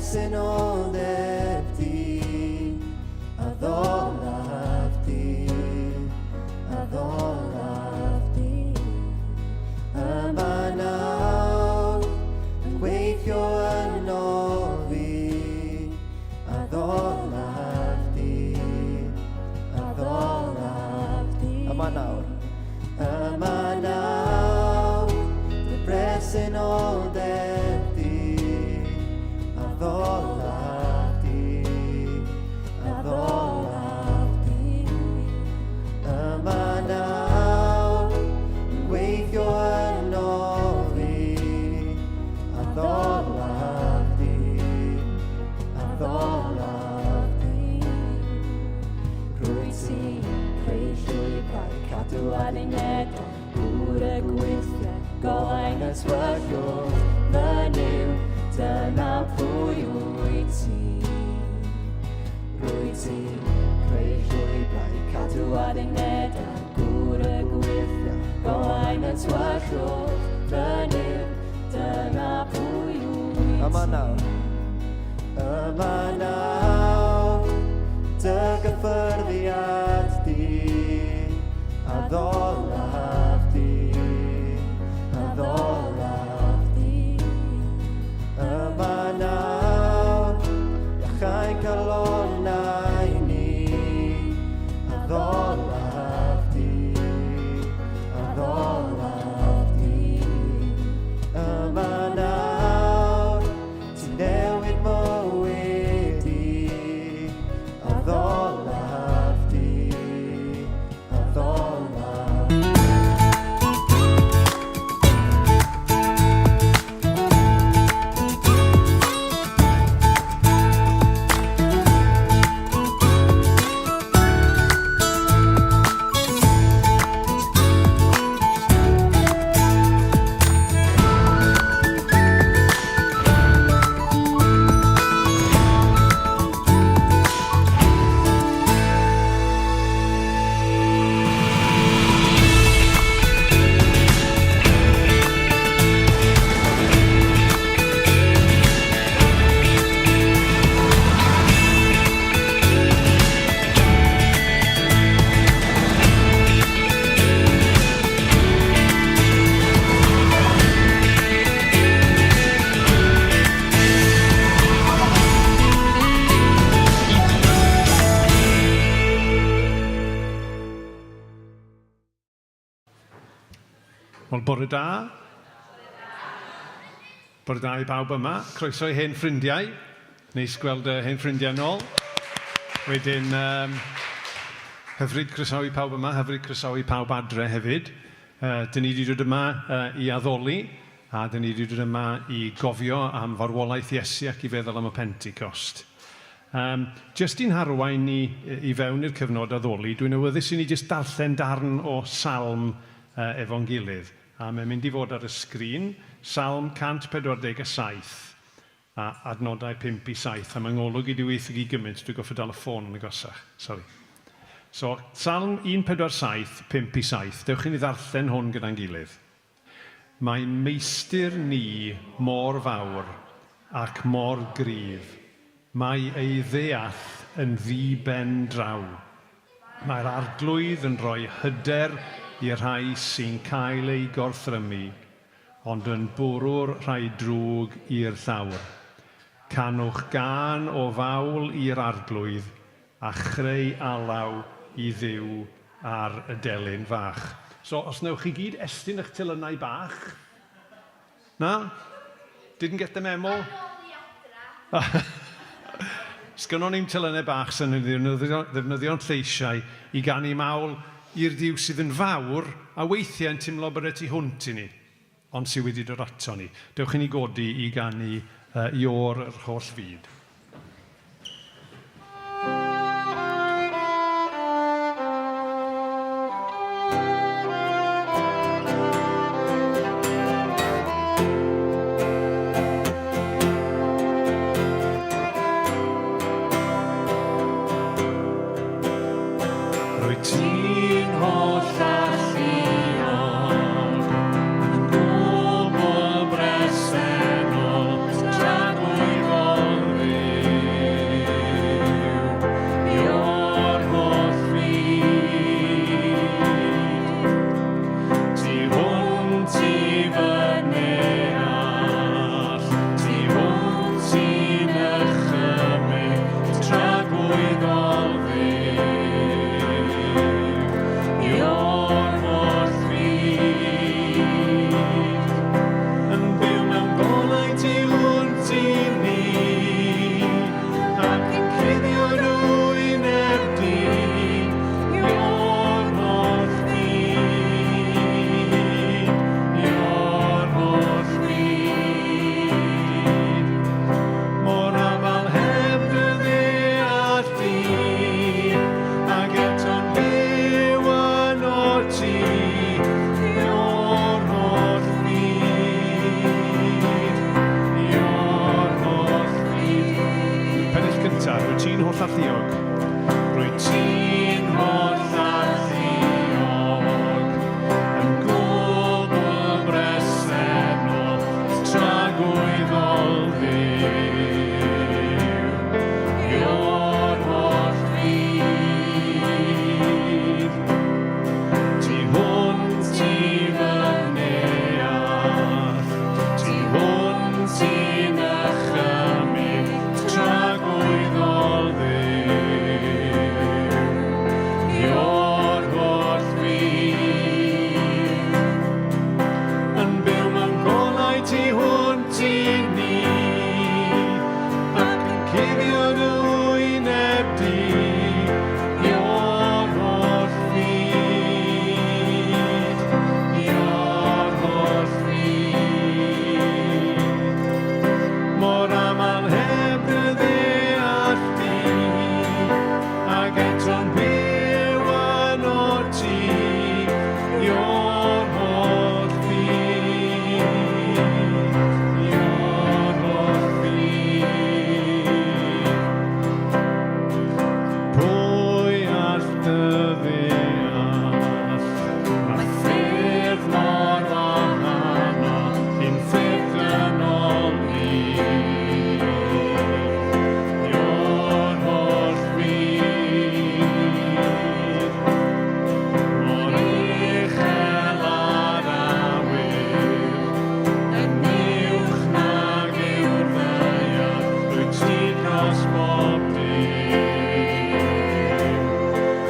bresenoldeb di, addolaf di, addolaf di. Yma nawr, yn gweithio yno fi, addolaf di, addolaf di. Yma nawr, yma nawr, dy bresenoldeb di, addolaf di, addolaf di. Yma nawr, yn gweithio yno fi, addolaf di, addolaf di. Rwyt ti'n creu llwybrau, cadw addunedau, gŵr y gweithiau, golau'n y tywyllwch, fy Nuw, dyna pwy wyt ti. Rwyt ti'n creu llwybrau, cadw addunedau, gŵr y gweithiau, golau'n y tywyllwch, fy Nuw, dyna pwy wyt ti. Yma nawr, yma nawr, dy gyffyrddiad di, addolaf di, addolaf di. Yma nawr, iachau calonnau ni, addolaf di, addolaf di. Yma nawr, ti'n newid mywyd i, addolaf di, addolaf. Wel, bore da. Bore da i bawb yma. Croeso i hen ffrindiau. Neis gweld y hen ffrindiau nôl. Wedyn, um, hyfryd croesawu pawb yma, hyfryd croesawu pawb adre hefyd. Uh, dyn ni wedi dod yma uh, i addoli, a dyn ni wedi dod yma i gofio am farwolaeth Iesu ac i feddwl am y Pentecost. Um, jyst i'n harwain ni i fewn i'r cyfnod addoli, dwi'n awyddus i ni jyst darllen darn o salm uh, efo'n gilydd. A mae'n mynd i fod ar y sgrin, Salm 147, a adnodau 5 i 7. A mae'n ngolwg i di weithio i gymaint, dwi'n goffa dal y ffôn yn agosach. Sorry. So, Salm 147, 5 i 7. Dewch i ni ddarllen hwn gyda'n gilydd. Mae Meistr ni mor fawr ac mor gryf, mae ei ddeall yn ddi-ben-draw. Mae'r Arglwydd yn rhoi hyder i'r rhai sy'n cael eu gorthrymu, ond yn bwrw'r rhai drwg i'r llawr. Canwch gân o fawl i'r Arglwydd, a chreu alaw i Dduw ar y delyn fach. So, os wnewch chi gyd estyn eich telynau bach. Na? Didn't get the memo? Sgynnon ni'm telynau bach sy'n ddefnyddio'n lleisiau i ganu mawl i'r Duw sydd yn fawr a weithiau yn timlo bod e tu hwnt i ni, ond sydd wedi dod ato ni. Dewch i ni godi i ganu Iôr yr holl fyd. Rwyt ti'n holl alluog, yn gwbl bresennol, tragwyddol.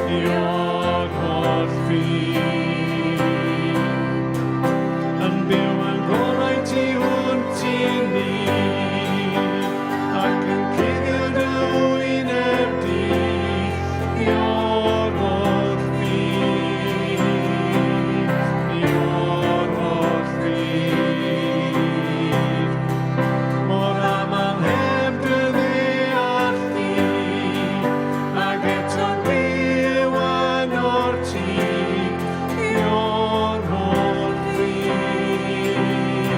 Io'r holl fyd. Yn byw yn golau tu hwnt i ni, ac yn cuddio dy wyneb di, Io'r holl fyd, Io'r holl fyd. Mor aml heb dy ddeall di, ac eto'n byw yn o'r ti, Io'r holl fyd,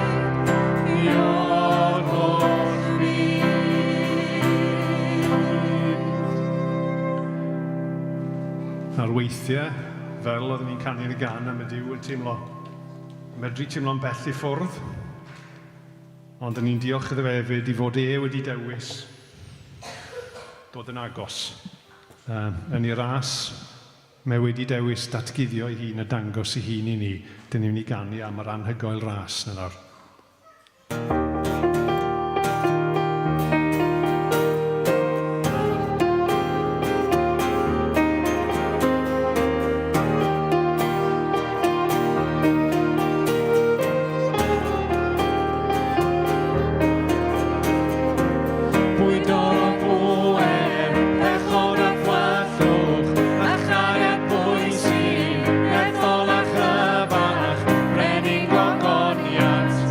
Io'r holl fyd. A'r weithiau, fel oeddwn ni'n canu'r gan am y Duw yn teimlo, medru teimlo'n bell i ffwrdd, ond yn ni'n diolch iddo fe hefyd i fod e wedi dewis dod yn agos. Yn ei ras, mae wedi dewis datguddio ei hun a dangos ei hun i ni. Dyn ni'n mynd i ganu am yr anhygoel ras na nawr. Bwydo o bŵer, pechod a thwyllwch, a chariad pwy sy'n nerthol a chyfach, brenin gogoniant.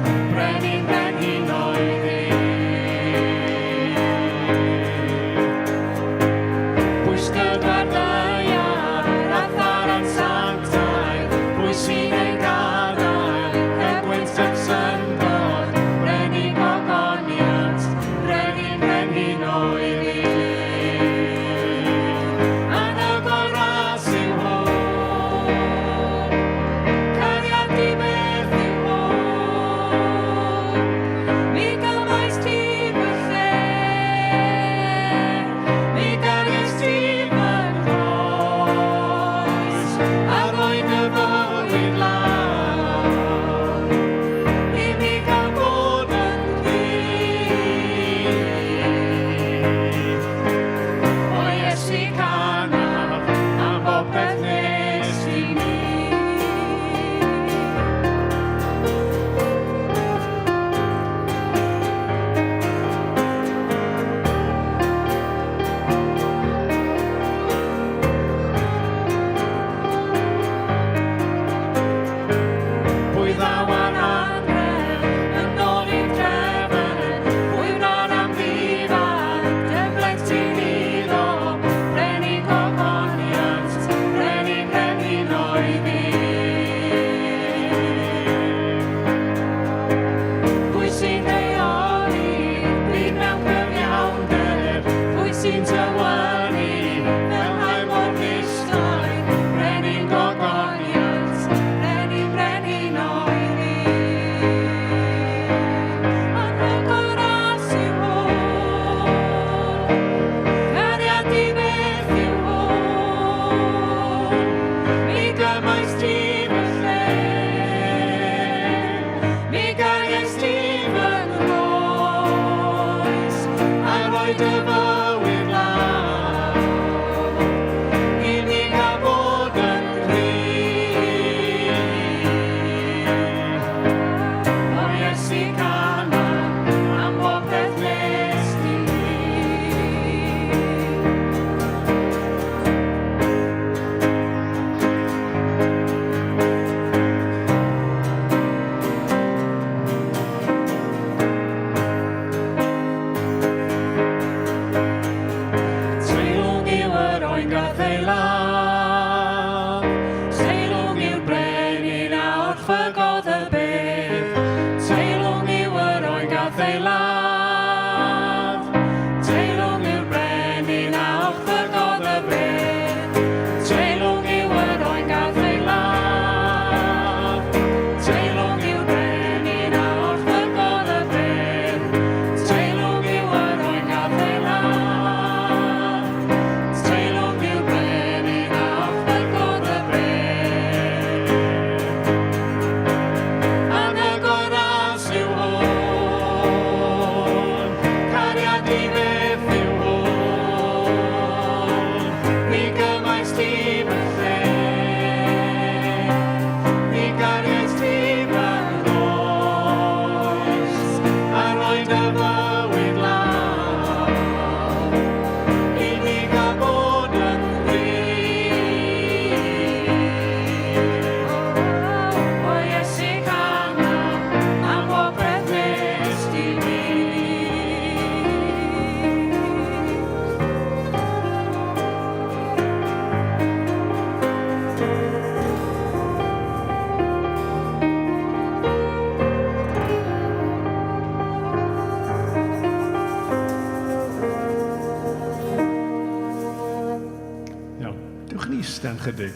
Isten chydig.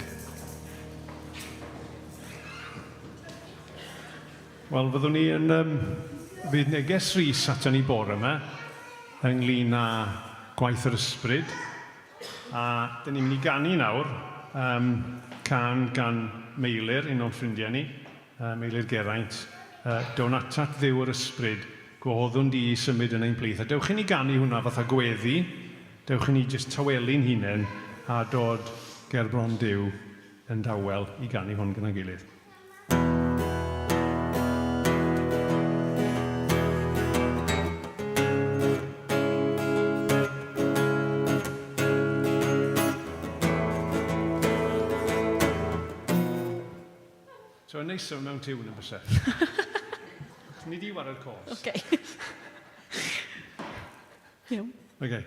Wel, fyddwn ni yn... Um, fydd neges Rhys ato ni bore yma ynglyn â gwaith yr ysbryd. A dyn ni'n mynd i ganu nawr um, can gan Meilir, un o'n ffrindiau ni, uh, Meilir Geraint, uh, Down atat Dduw yr ysbryd, gwahoddwn di i symud yn ein plith. A dewch i ni ganu hwnna fatha gweddi, dewch i ni jyst tawelu'n hunain a dod ger bron Duw yn dawel i ganu hwn gyda'n gilydd. So, yn neis mewn tiwn yn byse. Ni di ware'r cors. Oce. Iawn. Okay.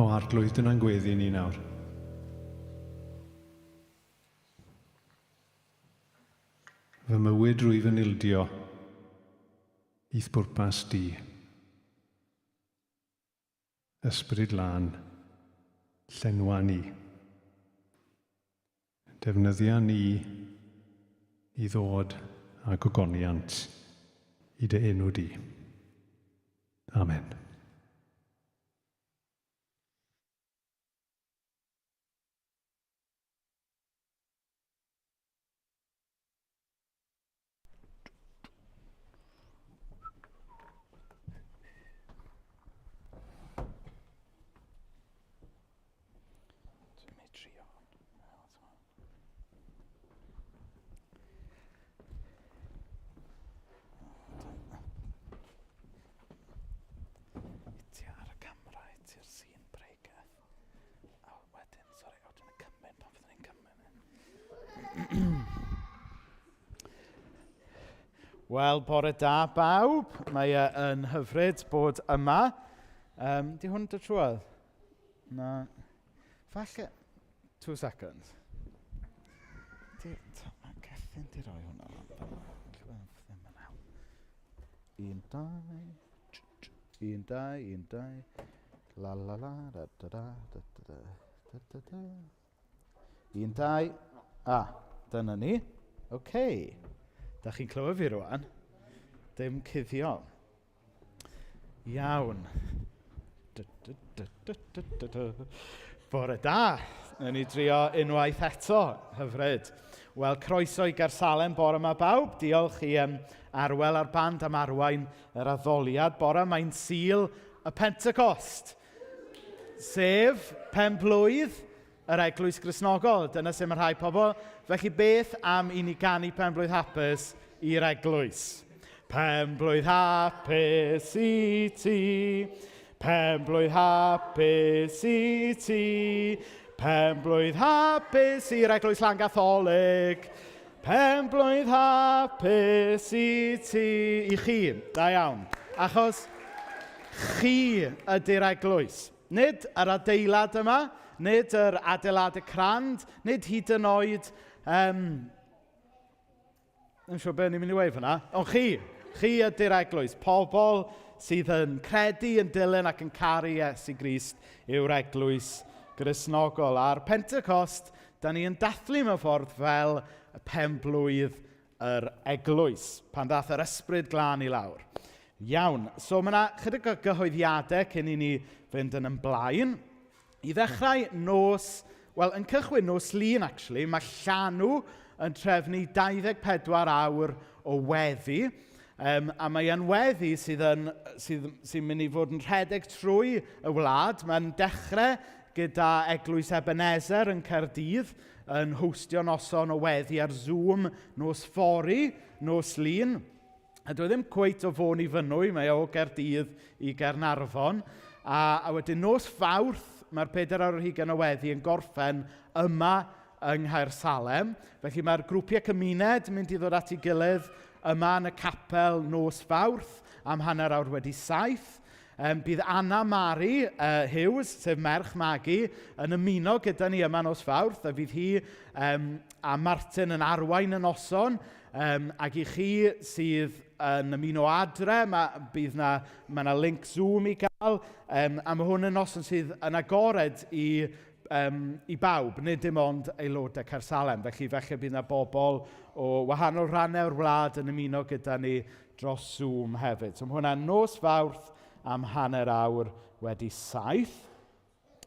O Arglwydd, dyna'n gweddi ni nawr. Fy mywyd rwyf yn ildio i'th bwrpas di. Ysbryd Lân, llenwa ni. Defnyddia ni i ddod â gogoniant i dy enw di. Amen. Dwi'n mynd i trio hwn. Hitio ar y camera, hitio'r scene breaker. A wedyn, sori, a wedyn y cymun, pan fyddwn ni'n cymun. Wel, bore da bawb. Mae e yn hyfryd bod yma. Um, di hwn dy trwodd? Na. Falle... Two seconds. Di, mae Gethin di roi hwnna lan fan'na. Ddim yn help. Un, dau. Un, dau, un, dau. La la la, da da da, da da da, da da da. Un, dau. A, dyna ni. OK. Da chi'n clywed fi rwan? Dim cuddio. Iawn. Bore da. Newn ni drio unwaith eto. Hyfryd. Wel, croeso i Gersalem bore yma bawb. Diolch i um, Arwel a'r band am arwain yr addoliad bore. Mae'n Sul y Pentecost. Sef pen blwydd yr Eglwys Gristnogol. Dyna sut mae rhai pobl. Felly beth am i ni ganu penblwydd hapus i'r Eglwys? Penblwydd hapus i ti, penblwydd hapus i ti, penblwydd hapus i'r Eglwys Llangatholig, penblwydd hapus i ti, i chi, da iawn. Achos chi ydy'r Eglwys. Nid yr adeilad yma, nid yr adeiladau crand, nid hyd yn oed... Um, Yn siŵr beth ni'n mynd i weud fyna. Ond chi, chi ydy'r eglwys. Pobl sydd yn credu, yn dilyn ac yn caru Iesu Grist yw'r eglwys Gristnogol. A'r Pentecost, da ni yn dathlu mewn ffordd fel y penblwydd yr eglwys, pan ddath yr ysbryd glân i lawr. Iawn, so mae yna chydig o gyhoeddiadau cyn i ni fynd yn ymlaen. I ddechrau nos, wel, yn cychwyn nos Lun, actually, mae Llanw yn trefnu 24 awr o weddi. Um, a mae e'n weddi sydd, yn, sydd, sy'n mynd i fod yn rhedeg trwy y wlad. Mae'n dechrau gyda Eglwys Ebenezer yn Caerdydd yn hostio noson o weddi ar Zoom nos fory, nos Lun. A dwi e ddim cweit o Fôn i Fynwy, mae o Gaerdydd i Gaernarfon. A, a wedyn nos Fawrth, mae'r pedair awr ar hugain o weddi yn gorffen yma yng Nghaersalem. Felly mae'r grwpiau cymuned yn mynd i ddod at ei gilydd yma yn y capel nos Fawrth am 7:30. Um, bydd Anna Mari Hughes, sef merch Magi, yn ymuno gyda ni yma nos Fawrth, a fydd hi um, a Martin yn arwain y noson. Um, ac i chi sydd yn ymuno adre, ma, bydd na, ma na link Zoom i gael, um, a mae hwn yn noson sydd yn agored i, um, i bawb, nid dim ond aelodau Caersalem. Felly, felly bydd na bobl o wahanol rannau o'r wlad yn ymuno gyda ni dros Zoom hefyd. So mae hwnna'n nos Fawrth am 7:30.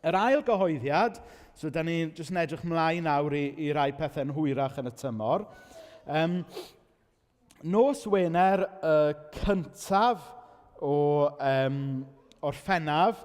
Yr ail gyhoeddiad, so da ni jyst yn edrych mlaen nawr i, i rai pethau'n hwyrach yn y tymor. Um, nos Wener y cyntaf o um, Orffennaf,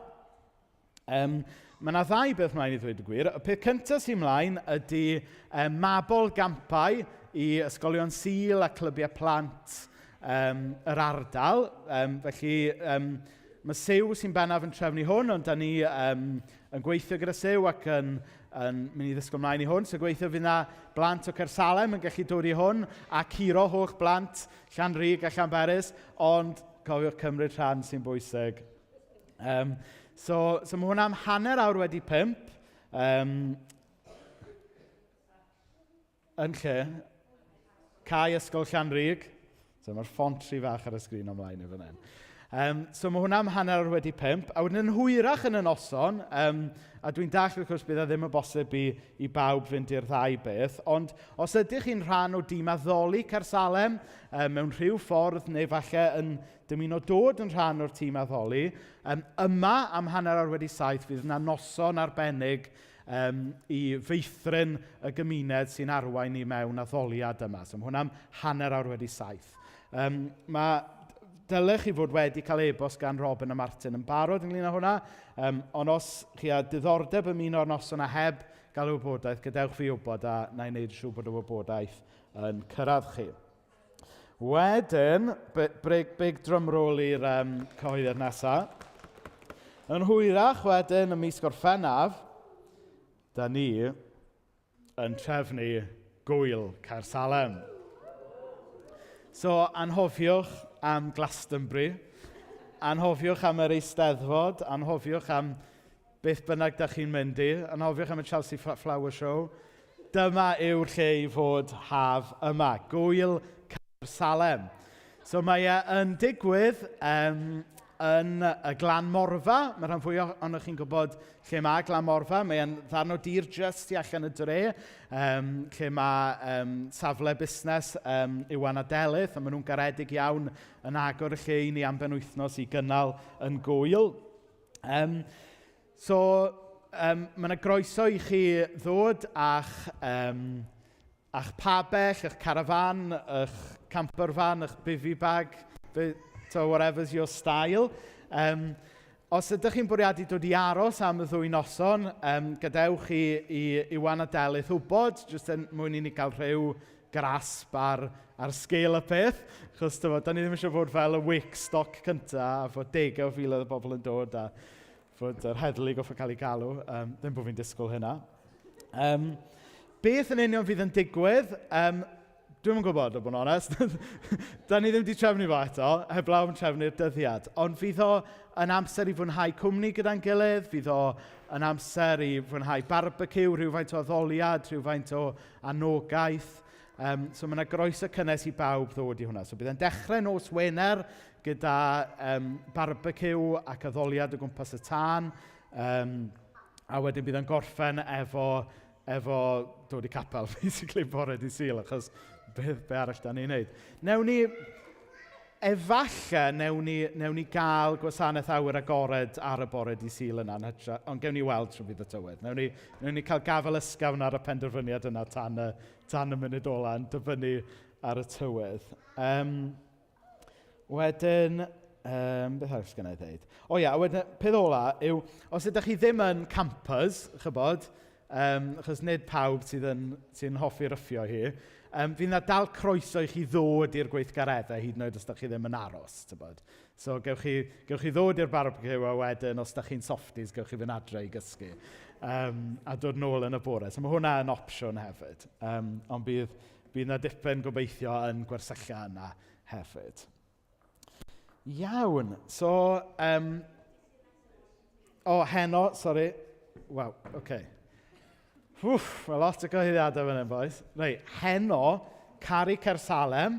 um, mae yna ddau beth mlaen i ddweud y gwir. Y peth cyntaf sy'n mlaen ydy um, mabol gampau i ysgolion Sul a clybiau plant um, yr ardal. Um, felly, um, mae Siw sy'n bennaf yn trefnu hwn, ond da ni um, yn gweithio gyda Siw ac yn, yn mynd i ddysgu ymlaen i hwn. So gweithio fydd yna blant o Caersalem yn gallu dod i hwn a curo holl blant Llanrug a Llanberis, ond cofiwch cymryd rhan sy'n bwysig. Um, so, so mae hwnna am 5:30. Um, yn lle? Cae Ysgol Llanrug. So mae'r ffont rhy fach ar y sgrin o mlaen i fan hyn. So mae hwnna am 5:30, a wedyn yn hwyrach yn y noson, a dwi'n dallt wrth gwrs bydd e ddim yn bosib i bawb fynd i'r ddau beth, ond os ydych chi'n rhan o dîm addoli Caersalem mewn rhyw ffordd, neu falle yn dymuno dod yn rhan o'r tîm addoli, yma am 7:30 fydd yna noson arbennig i feithrin y gymuned sy'n arwain ni mewn addoliad yma. So mae hwnna am 7:30. Dylech chi fod wedi cael e-bost gan Robin a Martin yn barod ynglyn â hwnna, ond os chi â diddordeb ymuno ar noson a heb gael y wybodaeth, gadewch fi wybod a na i wneud yn siŵr bod y wybodaeth yn cyrraedd chi. Wedyn, big, big drum roll i'r cyhoeddiad nesaf. Yn hwyrach wedyn, ym mis Gorffennaf, da ni yn trefnu gwyl Caersalem. So, anhofiwch am Glastonbury, anhofiwch am yr Eisteddfod, anhofiwch am beth bynnag da chi'n mynd i, anhofiwch am y Chelsea Flower Show. Dyma yw'r lle i fod haf yma, gwyl Caersalem. So mae e yn digwydd yn y Glan Morfa. Mae rhan fwyaf ohonoch chi'n gwybod lle mae Glan Morfa. Mae e'n ddarn o dir jyst tu allan y dre, lle mae safle busnes Iwan a Delyth, a maen nhw'n garedig iawn yn agor y lle i ni am benwythnos i gynnal yn gwyl. So mae yna groeso i chi ddod a'ch pabell, eich carafan, eich campervan, eich bivvy bag, so whatever's your style. Os ydych chi'n bwriadu dod i aros am y ddwy noson, gadewch i Iwan a Delyth wybod, jyst yn mwyn i ni gael rhyw grasp ar sgêl y peth. Achos tyfod, da ni ddim eisiau fod fel y Wakestock cynta, a fod degau o filoedd o bobl yn dod a fod yr heddlu goffa cael ei galw. Ddim bod fi'n disgwyl hynna. Beth yn union fydd yn digwydd? Dwi'm yn gwybod, o bod yn onest. Da ni ddim wedi trefnu fo eto, heblaw am trefnu'r dyddiad. Ond fydd o yn amser i fwynhau cwmni gyda'n gilydd, fydd o yn amser i fwynhau barbeciw, rhywfaint o addoliad, rhywfaint o anogaeth. So mae yna groeso cynnes i bawb ddod i hwnna. So bydd e'n dechrau nos Wener gyda barbeciw ac addoliad o gwmpas y tân. A wedyn bydd e'n gorffen efo dod i capel, basically, bore dydd Sul, achos be arall da ni'n neud. Efalle, newn ni gael gwasanaeth awyr agored ar y bore dydd Sul yna, ond gewn ni weld trwy fydd y tywydd. Newn ni cael gafel ysgafn ar y penderfyniad yna tan y munud ola yn dibynnu ar y tywydd. Wedyn, beth arall sgen i ddeud? O ia, wedyn, peth ola yw, os ydych chi ddim yn campers, chybod, achos nid pawb sydd yn hoffi ryffio hi, fydd yna dal croeso i chi ddod i'r gweithgareddau hyd yn oed os ydych chi ddim yn aros, tybod. So gewch chi ddod i'r barbecue a wedyn, os ydych chi'n softies, gewch chi fynd adre i gysgu. A dod nôl yn y bore. So mae hwnna yn opsiwn hefyd. Ond bydd yna dipyn gobeithio yn gwersylla yna hefyd. Iawn, so... O, heno, sori. Waw, oce. Okay. Wff, mae lot o gyhoeddiadau fan hyn, boys. Reit, heno, Caru Caersalem.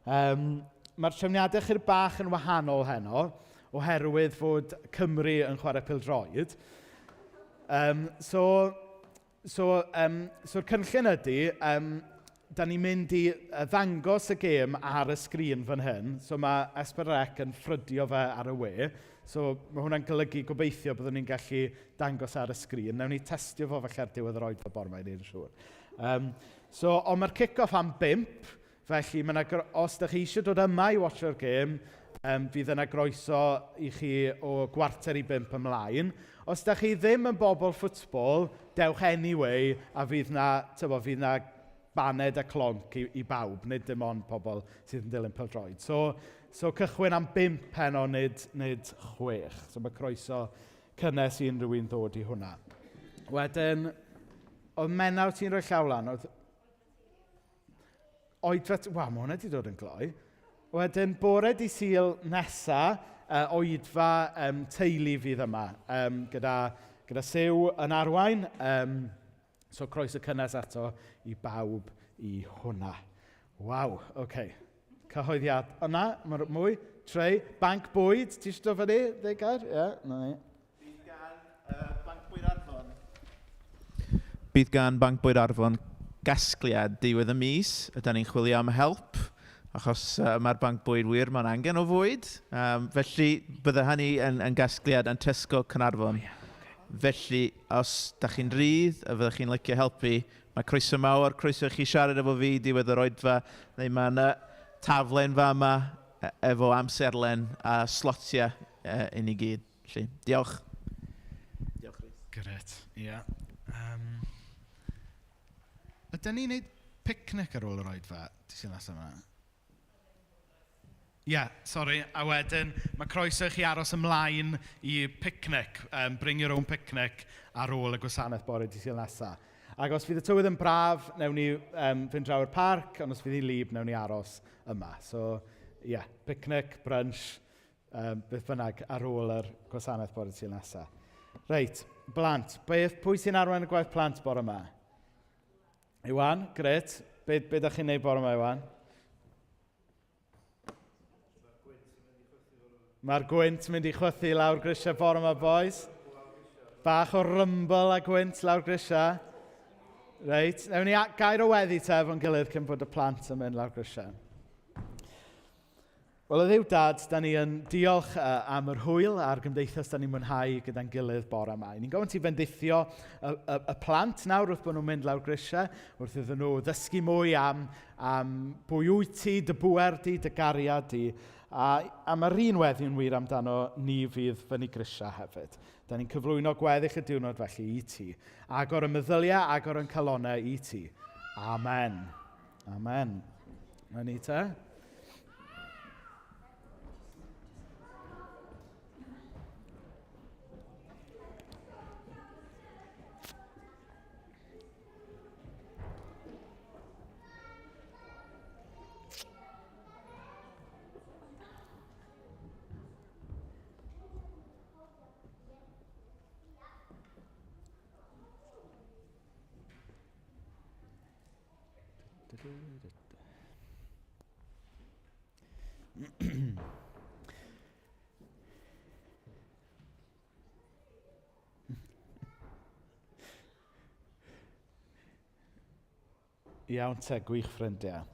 Mae'r trefniadau chydig bach yn wahanol heno, oherwydd fod Cymru yn chwarae pêl-droed. So so'r cynllun ydy, da ni'n mynd i ddangos y gêm ar y sgrin fan hyn. So mae S4C yn ffrydio fe ar y we. So mae hwnna'n golygu gobeithio byddwn ni'n gallu dangos ar y sgrin. Newn ni testio fo falle ar diwedd yr oedfa bore 'ma i wneud yn siŵr. So, ond mae'r kick-off am 5, felly ma' 'na os ydych chi eisiau dod yma i watcho'r gêm, fydd yna groeso i chi o 4:45 ymlaen. Os ydych chi ddim yn bobl ffwtbol, dewch anyway, a fydd na, tybo, fydd na baned a clonc i bawb, nid dim ond pobl sydd yn dilyn pêl-droed. So cychwyn am 5 heno, nid 6. So mae croeso cynnes i unrhyw un ddod i hwnna. Wedyn, oedd Menna, ti'n rhoi llaw lan? Oedd oedfa... Waw, mae hwnna wedi dod yn gloi. Wedyn, bore dydd Sul nesa, oedfa teulu fydd yma, gyda Siw yn arwain. So croeso cynnes eto i bawb i hwnna. Waw, oce. Okay. Cyhoeddiad yna, mae mwy? Trey. Banc bwyd, ti eisiau dod fyny? Dweud gair? Ie, yeah, na ni. Bydd gan uh, Banc Bwyd Arfon... Bydd gan Banc Bwyd Arfon gasgliad diwedd y mis. Ydy ni'n chwilio am help, achos uh, mae'r Banc Bwyd wir mae'n angen o fwyd. Um, felly, bydde hynny yn, yn gasgliad yn Tesco Caernarfon. Oh, yeah. Okay. Felly, os da chi'n rhydd a fyddwch chi'n licio helpu, mae croeso mawr, croeso i chi siarad efo fi diwedd yr oedfa, neu mae yna taflen fama efo amserlen a slotiau i ni gyd. Felly, diolch. Diolch, Rhys. Gret, ie. Yeah. Um, ydyn ni'n neud picnic ar ôl yr oedfa? Ti sy'n nesaf yma? Ie, yeah, sori. A wedyn, mae croeso i chi aros ymlaen i picnic. Um, bring your own picnic ar ôl y gwasanaeth bore di Sul nesaf. Ac os fydd y tywydd yn braf, newn ni um, fynd draw i'r parc, ond os fydd hi'n lib, newn ni aros yma. So, ie, yeah, picnic, brunch, um, beth bynnag ar ôl yr gwasanaeth bore Sul nesaf. Reit, blant. Beth, pwy sy'n arwain y gwaith plant bore yma? Iwan, gret. Be, be da chi'n neud bore yma, Iwan? Mae'r gwynt mynd i chwythu lawr grisiau bore yma, boys. Bach o rumble a gwynt lawr grisiau. Reit, newn ni gair o weddi te efo'n gilydd cyn bod y plant yn mynd lawr grisiau. Wel, o Dduw Dad, da ni yn diolch uh, am yr hwyl a'r gymdeithas da ni'n mwynhau gyda'n gilydd bore yma. Ni'n gofyn ti fendithio y, y, y plant nawr wrth bod nhw'n mynd lawr grisiau, wrth iddyn nhw ddysgu mwy am, am bwy wyt ti, dy bŵer di, dy gariad di. A, a mae'r un weddi'n wir amdano ni fydd fyny grisiau hefyd. Da ni'n cyflwyno gweddill y diwrnod felly i ti. Agor y meddyliau, agor yn calonau i ti. Amen. Amen. Na ni te. Iawn te, gwych ffrindiau.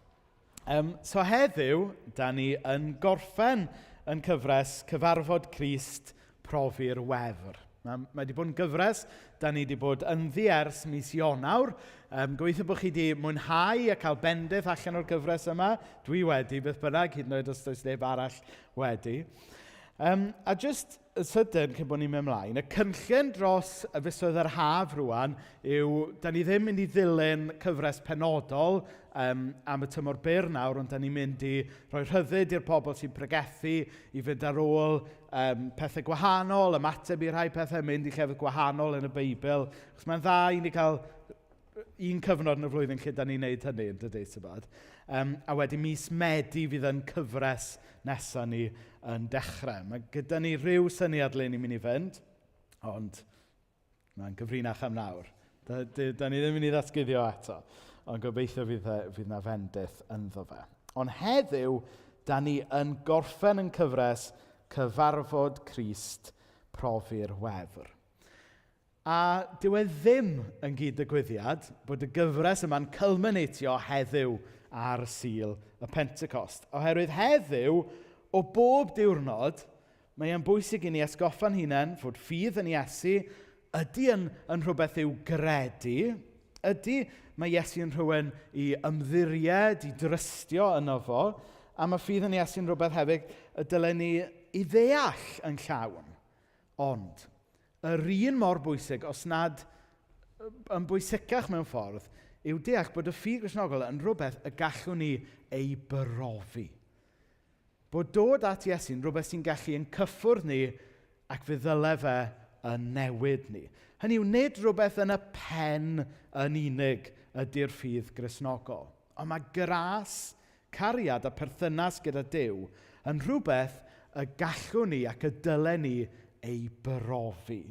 Um, so heddiw, da ni yn gorffen yn cyfres Cyfarfod Crist Profi'r Wefr. Mae, mae wedi bod yn gyfres, da ni wedi bod ynddi ers mis Ionawr. Um, gobeithio bod chi wedi mwynhau a cael bendith allan o'r gyfres yma. Dwi wedi, beth bynnag, hyd yn oed os does neb arall wedi. Um, a jyst yn sydyn, cyn bod ni'n mynd ymlaen, y cynllun dros y fisoedd yr haf rwan yw, da ni ddim mynd i ddilyn cyfres penodol um, am y tymor byr nawr, ond da ni'n mynd i rhoi rhyddid i'r pobl sy'n pregethu i fynd ar ôl um, pethau gwahanol, ymateb i rhai pethau, mynd i llefydd gwahanol yn y Beibl. Achos mae'n dda i ni cael un cyfnod yn y flwyddyn lle da ni'n neud hynny, yn dydy, tybod. Um, a wedyn mis Medi fydd yn cyfres nesaf ni yn dechrau. Mae gyda ni rhyw syniad le ni'n mynd i fynd, ond mae'n gyfrinach am nawr. Da, da, da ni ddim yn mynd i ddatguddio eto, ond gobeithio fydd, e, fydd na fendith ynddo fe. Ond heddiw, da ni yn gorffen yn cyfres Cyfarfod Crist Profi'r Wefr. A dyw e ddim yn gyd-ddigwyddiad bod y gyfres yma'n culminatio heddiw ar Sul y Pentecost. Oherwydd heddiw, o bob diwrnod, mae e'n bwysig i ni atgoffa'n hunain fod ffydd yn Iesu ydy yn, yn rhywbeth i'w gredu, ydy mae Iesu yn rhywun i ymddiried, i drystio yno fo, a mae ffydd yn Iesu'n rhywbeth hefyd y dylen ni i ddeall yn llawn. Ond, yr un mor bwysig, os nad yn bwysicach mewn ffordd, yw deall bod y ffydd Gristnogol yn rhywbeth y gallwn ni ei brofi. Bod dod at Iesu'n rhywbeth sy'n gallu yn cyffwrdd ni ac fe ddyle fe yn newid ni. Hynny yw, nid rhywbeth yn y pen yn unig ydy'r ffydd Gristnogol. Ond mae gras, cariad a perthynas gyda Duw yn rhywbeth y gallwn ni ac y dylen ni ei brofi.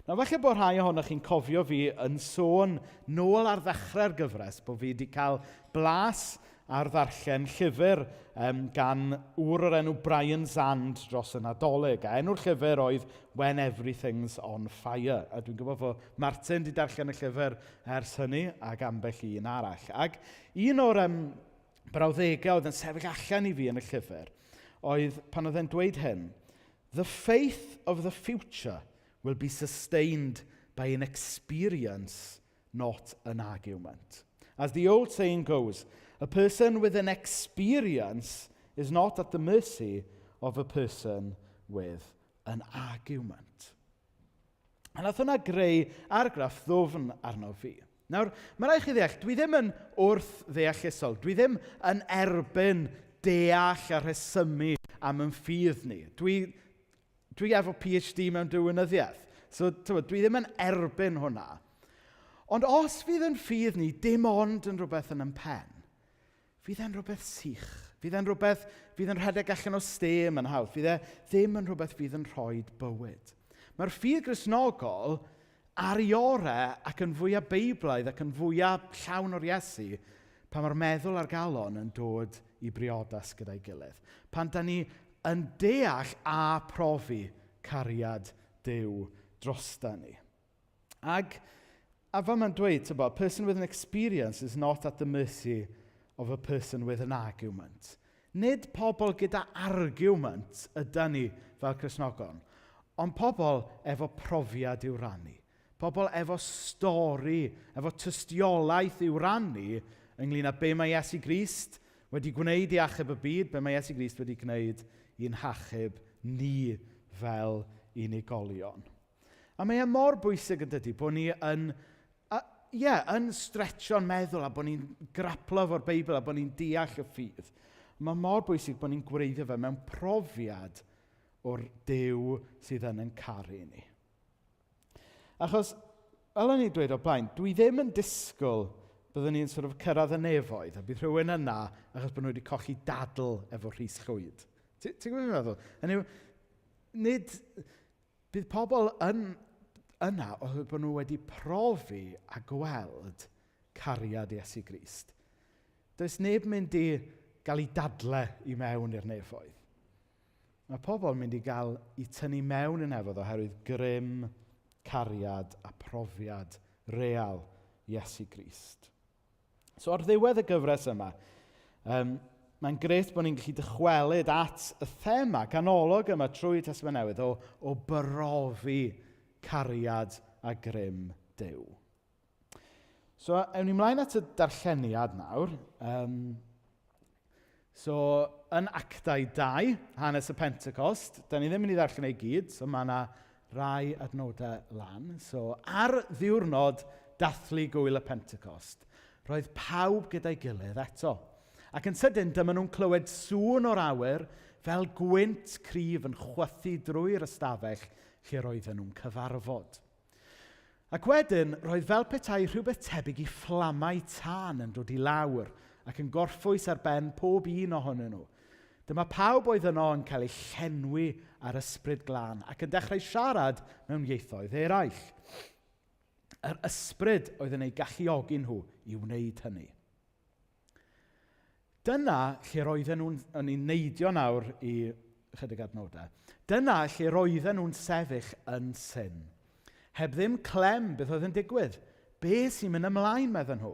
Nawr, falle bod rhai ohonoch chi'n cofio fi yn sôn nôl ar ddechrau'r gyfres bod fi wedi cael blas ar ddarllen llyfr um, gan ŵr o'r enw Brian Zand dros y Nadolig. A enw'r llyfr oedd When Everything's on Fire. A dwi'n gwybod fod Martin wedi darllen y llyfr ers hynny ac ambell un arall. Ac un o'r um, brawddegau oedd yn sefyll allan i fi yn y llyfr oedd pan oedd e'n dweud hyn, The faith of the future will be sustained by an experience, not an argument. As the old saying goes, a person with an experience is not at the mercy of a person with an argument. A nath hwnna greu argraff ddwfn arno fi. Nawr, mae rhaid chi ddeall, dwi ddim yn wrth ddeallusol. Dwi ddim yn erbyn deall a rhesymu am yn ffydd ni. Dwi, dwi efo PhD mewn diwinyddiaeth. So, tywed, dwi ddim yn erbyn hwnna. Ond os fydd yn ffydd ni dim ond yn rhywbeth yn yn pen, fydd e'n rhywbeth sych. Fydd e'n rhywbeth fydd yn rhedeg allan o stêm yn hawdd. Fydd e ddim yn rhywbeth fydd yn rhoi bywyd. Mae'r ffydd Gristnogol ar ei orau ac yn fwyaf beiblaidd ac yn fwyaf llawn o'r Iesu pan mae'r meddwl a'r galon yn dod i briodas gyda'i gilydd. Pan da ni yn deall a profi cariad Duw drosta ni. Ac, a fel mae'n dweud, tybo, a person with an experience is not at the mercy of a person with an argument. Nid pobl gyda argument yda ni fel Cristnogion, ond pobl efo profiad i'w rannu. Pobl efo stori, efo tystiolaeth i'w rannu ynglyn â be mae Iesu Grist wedi gwneud i achub y byd, be mae Iesu Grist wedi gwneud i'n hachub ni fel unigolion. A mae e mor bwysig yn dydy bod ni yn, a, yeah, yn stretcho'n meddwl a bod ni'n graplo efo'r Beibl a bod ni'n deall y ffydd. Mae mor bwysig bod ni'n gwreiddio fe mewn profiad o'r Duw sydd yn yn caru ni. Achos, fel o'n i'n dweud o blaen, dwi ddim yn disgwyl byddwn ni'n sort of cyrraedd y nefoedd a bydd rhywun yna achos bod nhw wedi colli dadl efo Rhys Llwyd. Ti'n gwybod beth fi'n meddwl? Hynny yw, nid... Bydd pobl yn, yna oherwydd bod nhw wedi profi a gweld cariad Iesu Grist. Does neb mynd i gael ei dadle i mewn i'r nefoedd. Mae pobl yn mynd i gael eu tynnu mewn i'r nefoedd oherwydd grym, cariad a profiad real Iesu Grist. So ar ddiwedd y gyfres yma, um, mae'n grêt bod ni'n gallu dychwelyd at y thema ganolog yma trwy Testament Newydd o, o brofi cariad a grym Duw. So, ewn ni mlaen at y darlleniad nawr. Um, so, yn Actau 2, hanes y Pentecost, da ni ddim yn mynd i ddarllen ei gyd, so mae yna rai adnodau lan. So, ar ddiwrnod dathlu gwyl y Pentecost, roedd pawb gyda'i gilydd eto. Ac yn sydyn, dyma nhw'n clywed sŵn o'r awyr fel gwynt cryf yn chwythu drwy'r ystafell lle roedden nhw'n cyfarfod. Ac wedyn, roedd fel petai rhywbeth tebyg i fflamau tân yn dod i lawr ac yn gorffwys ar ben pob un ohonyn nhw. Dyma pawb oedd yno yn cael eu llenwi â'r Ysbryd Glân ac yn dechrau siarad mewn ieithoedd eraill. Yr Ysbryd oedd yn eu galluogi nhw i wneud hynny. Dyna lle roedden nhw'n... O'n i'n neidio nawr i chydig adnodau. Dyna lle roedden nhw'n sefyll yn syn. Heb ddim clem beth oedd yn digwydd. Be sy'n mynd ymlaen, medden nhw.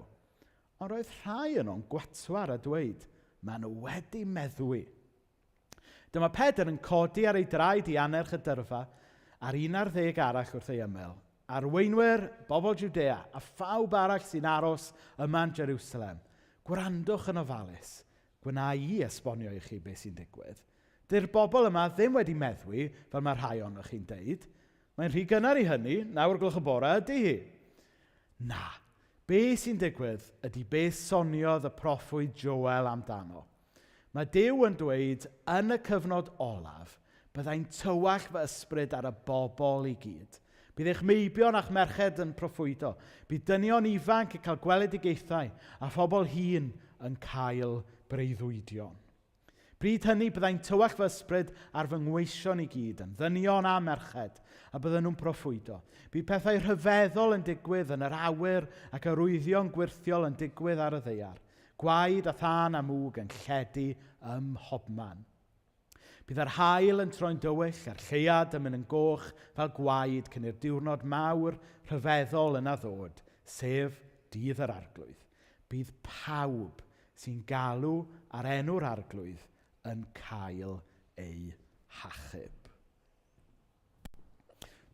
Ond roedd rhai yno'n gwatwar a dweud, maen nhw wedi meddwi. Dyma Pedr yn codi ar ei draed i annerch y dyrfa, a'r un ar ddeg arall wrth ei ymyl. Arweinwyr, bobl Jwdea, a phawb arall sy'n aros yma yn Jerusalem, gwrandwch yn ofalus. Gwna i esbonio i chi beth sy'n digwydd. Dy'r bobl yma ddim wedi meddwi, fel mae rhai ohonoch chi'n deud. Mae'n rhy gynnar i hynny, nawr gloch y bore ydy hi. Na, be sy'n digwydd ydy beth soniodd y proffwyd Joel amdano. Mae Duw yn dweud, yn y cyfnod olaf, byddai'n tywallt fy ysbryd ar y bobl i gyd. Bydd eich meibion a'ch merched yn proffwydo. Bydd dynion ifanc yn cael gweledigaethau a phobl hŷn yn cael breuddwydion. Bryd hynny, byddai'n tywallt fy ysbryd ar fy ngweision i gyd, yn ddynion a merched, a bydden nhw'n proffwydo. Bydd pethau rhyfeddol yn digwydd yn yr awyr ac arwyddion gwyrthiol yn digwydd ar y ddaear. Gwaed a thân a mwg yn lledu ym mhobman. Bydd yr haul yn troi'n dywyll a'r lleuad yn mynd yn goch fel gwaed cyn i'r diwrnod mawr rhyfeddol yna ddod, sef dydd yr Arglwydd. Bydd pawb sy'n galw ar enw'r Arglwydd yn cael eu hachub.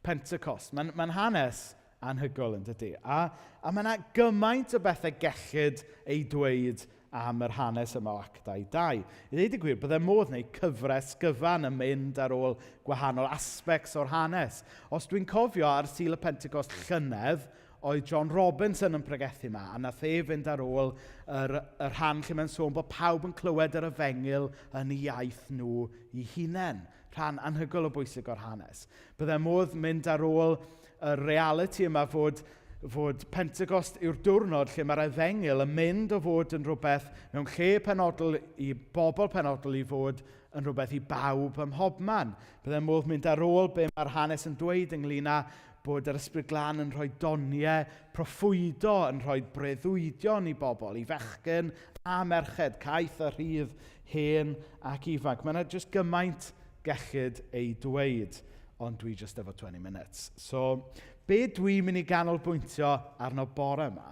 Pentecost. Mae'n mae hanes anhygoel yn dydy. A, a mae yna gymaint o bethau gellid ei dweud am yr hanes yma o Actau 2. I ddweud y gwir, byddai modd wneud cyfres gyfan yn mynd ar ôl gwahanol aspects o'r hanes. Os dwi'n cofio ar Sul y Pentecost llynedd, oedd John Robinson yn pregethu yma, a nath e fynd ar ôl yr, y rhan lle mae'n sôn bod pawb yn clywed yr efengyl yn ei iaith nhw eu hunain. Rhan anhygoel o bwysig o'r hanes. Byddai modd mynd ar ôl y reality yma fod fod Pentecost yw'r diwrnod lle mae'r efengyl yn mynd o fod yn rhywbeth mewn lle penodol i bobl penodol i fod yn rhywbeth i bawb ym mhobman. Byddai modd mynd ar ôl be mae'r hanes yn dweud ynglyn â bod yr Ysbryd Glân yn rhoi doniau proffwydo, yn rhoi breuddwydion i bobl, i fechgyn a merched, caeth a rhydd, hen ac ifanc. Mae yna jyst gymaint gellid ei dweud, ond dwi jyst efo 20 minutes. So, be dwi'n mynd i ganolbwyntio arno bore yma,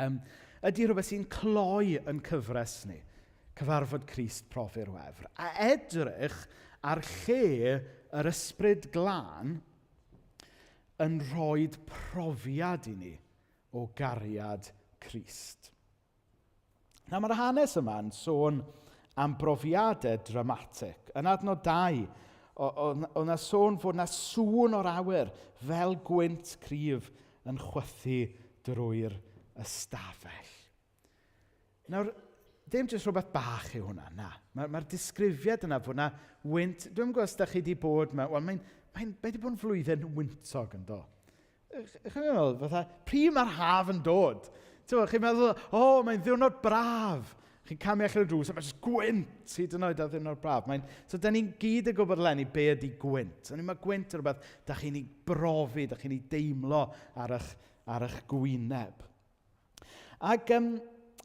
um, ydy rhywbeth sy'n cloi yn cyfres ni, cyfarfod Crist profi'r wefr, a edrych ar lle yr ysbryd glân yn rhoi profiad i ni o gariad Crist. Nawr mae'r hanes yma'n sôn am brofiadau dramatig. Yn adnod 2, oedd yna sôn fod yna sŵn o'r awyr fel gwynt cryf yn chwythu drwy'r ystafell. Nawr, dim jyst rhywbeth bach yw hwnna, na. Mae'r mae disgrifiad yna fod yna wynt... Dwi'n gwybod os da chi wedi bod mewn... Wel, mae'n mae wedi bod yn flwyddyn wyntog yn do. Chi'n meddwl, fatha, pryd mae'r haf yn dod? Ti'n chi'n meddwl, o, oh, mae'n ddiwrnod braf. Chi'n camu allan o'r drws a mae jyst gwynt hyd yn oed ar ddiwrnod braf. Mae'n, so, da ni'n gyd yn gwybod eleni be ydy gwynt. O'n mae gwynt yn rhywbeth da chi'n ei brofi, da chi'n ei deimlo ar eich, ar eich gwyneb. Ac um,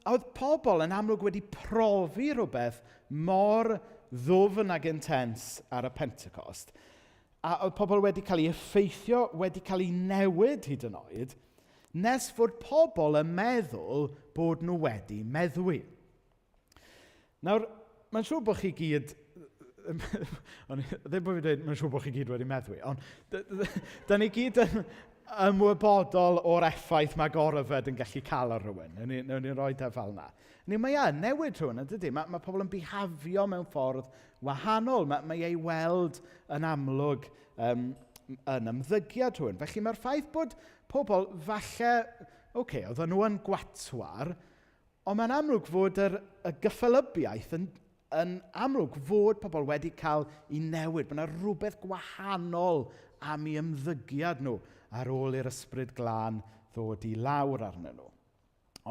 a oedd pobl yn amlwg wedi profi rhywbeth mor ddwfn ac intens ar y Pentecost. A oedd pobl wedi cael eu effeithio, wedi cael eu newid hyd yn oed, nes fod pobl yn meddwl bod nhw wedi meddwi. Nawr, mae'n siŵr bod chi gyd... O'n ddim bod fi'n dweud, mae'n siŵr bod chi gyd wedi meddwi, ond da ni gyd yn ymwybodol o'r effaith mae goryfed yn gallu cael ar rhywun. Newn ni, newn ni roi e fel yna. Ni, mae e'n newid rhywun, yn dydy? Mae, mae pobl yn bihafio mewn ffordd wahanol. Mae, mae ei weld yn amlwg um, yn ymddygiad rhywun. Felly mae'r ffaith bod pobl falle, oce, okay, oedden nhw yn gwatwar, Ond mae'n amlwg fod yr, y gyffelybiaeth yn, yn amlwg fod pobl wedi cael eu newid. Mae yna rhywbeth gwahanol am eu ymddygiad nhw ar ôl i'r ysbryd glân ddod i lawr arnyn nhw.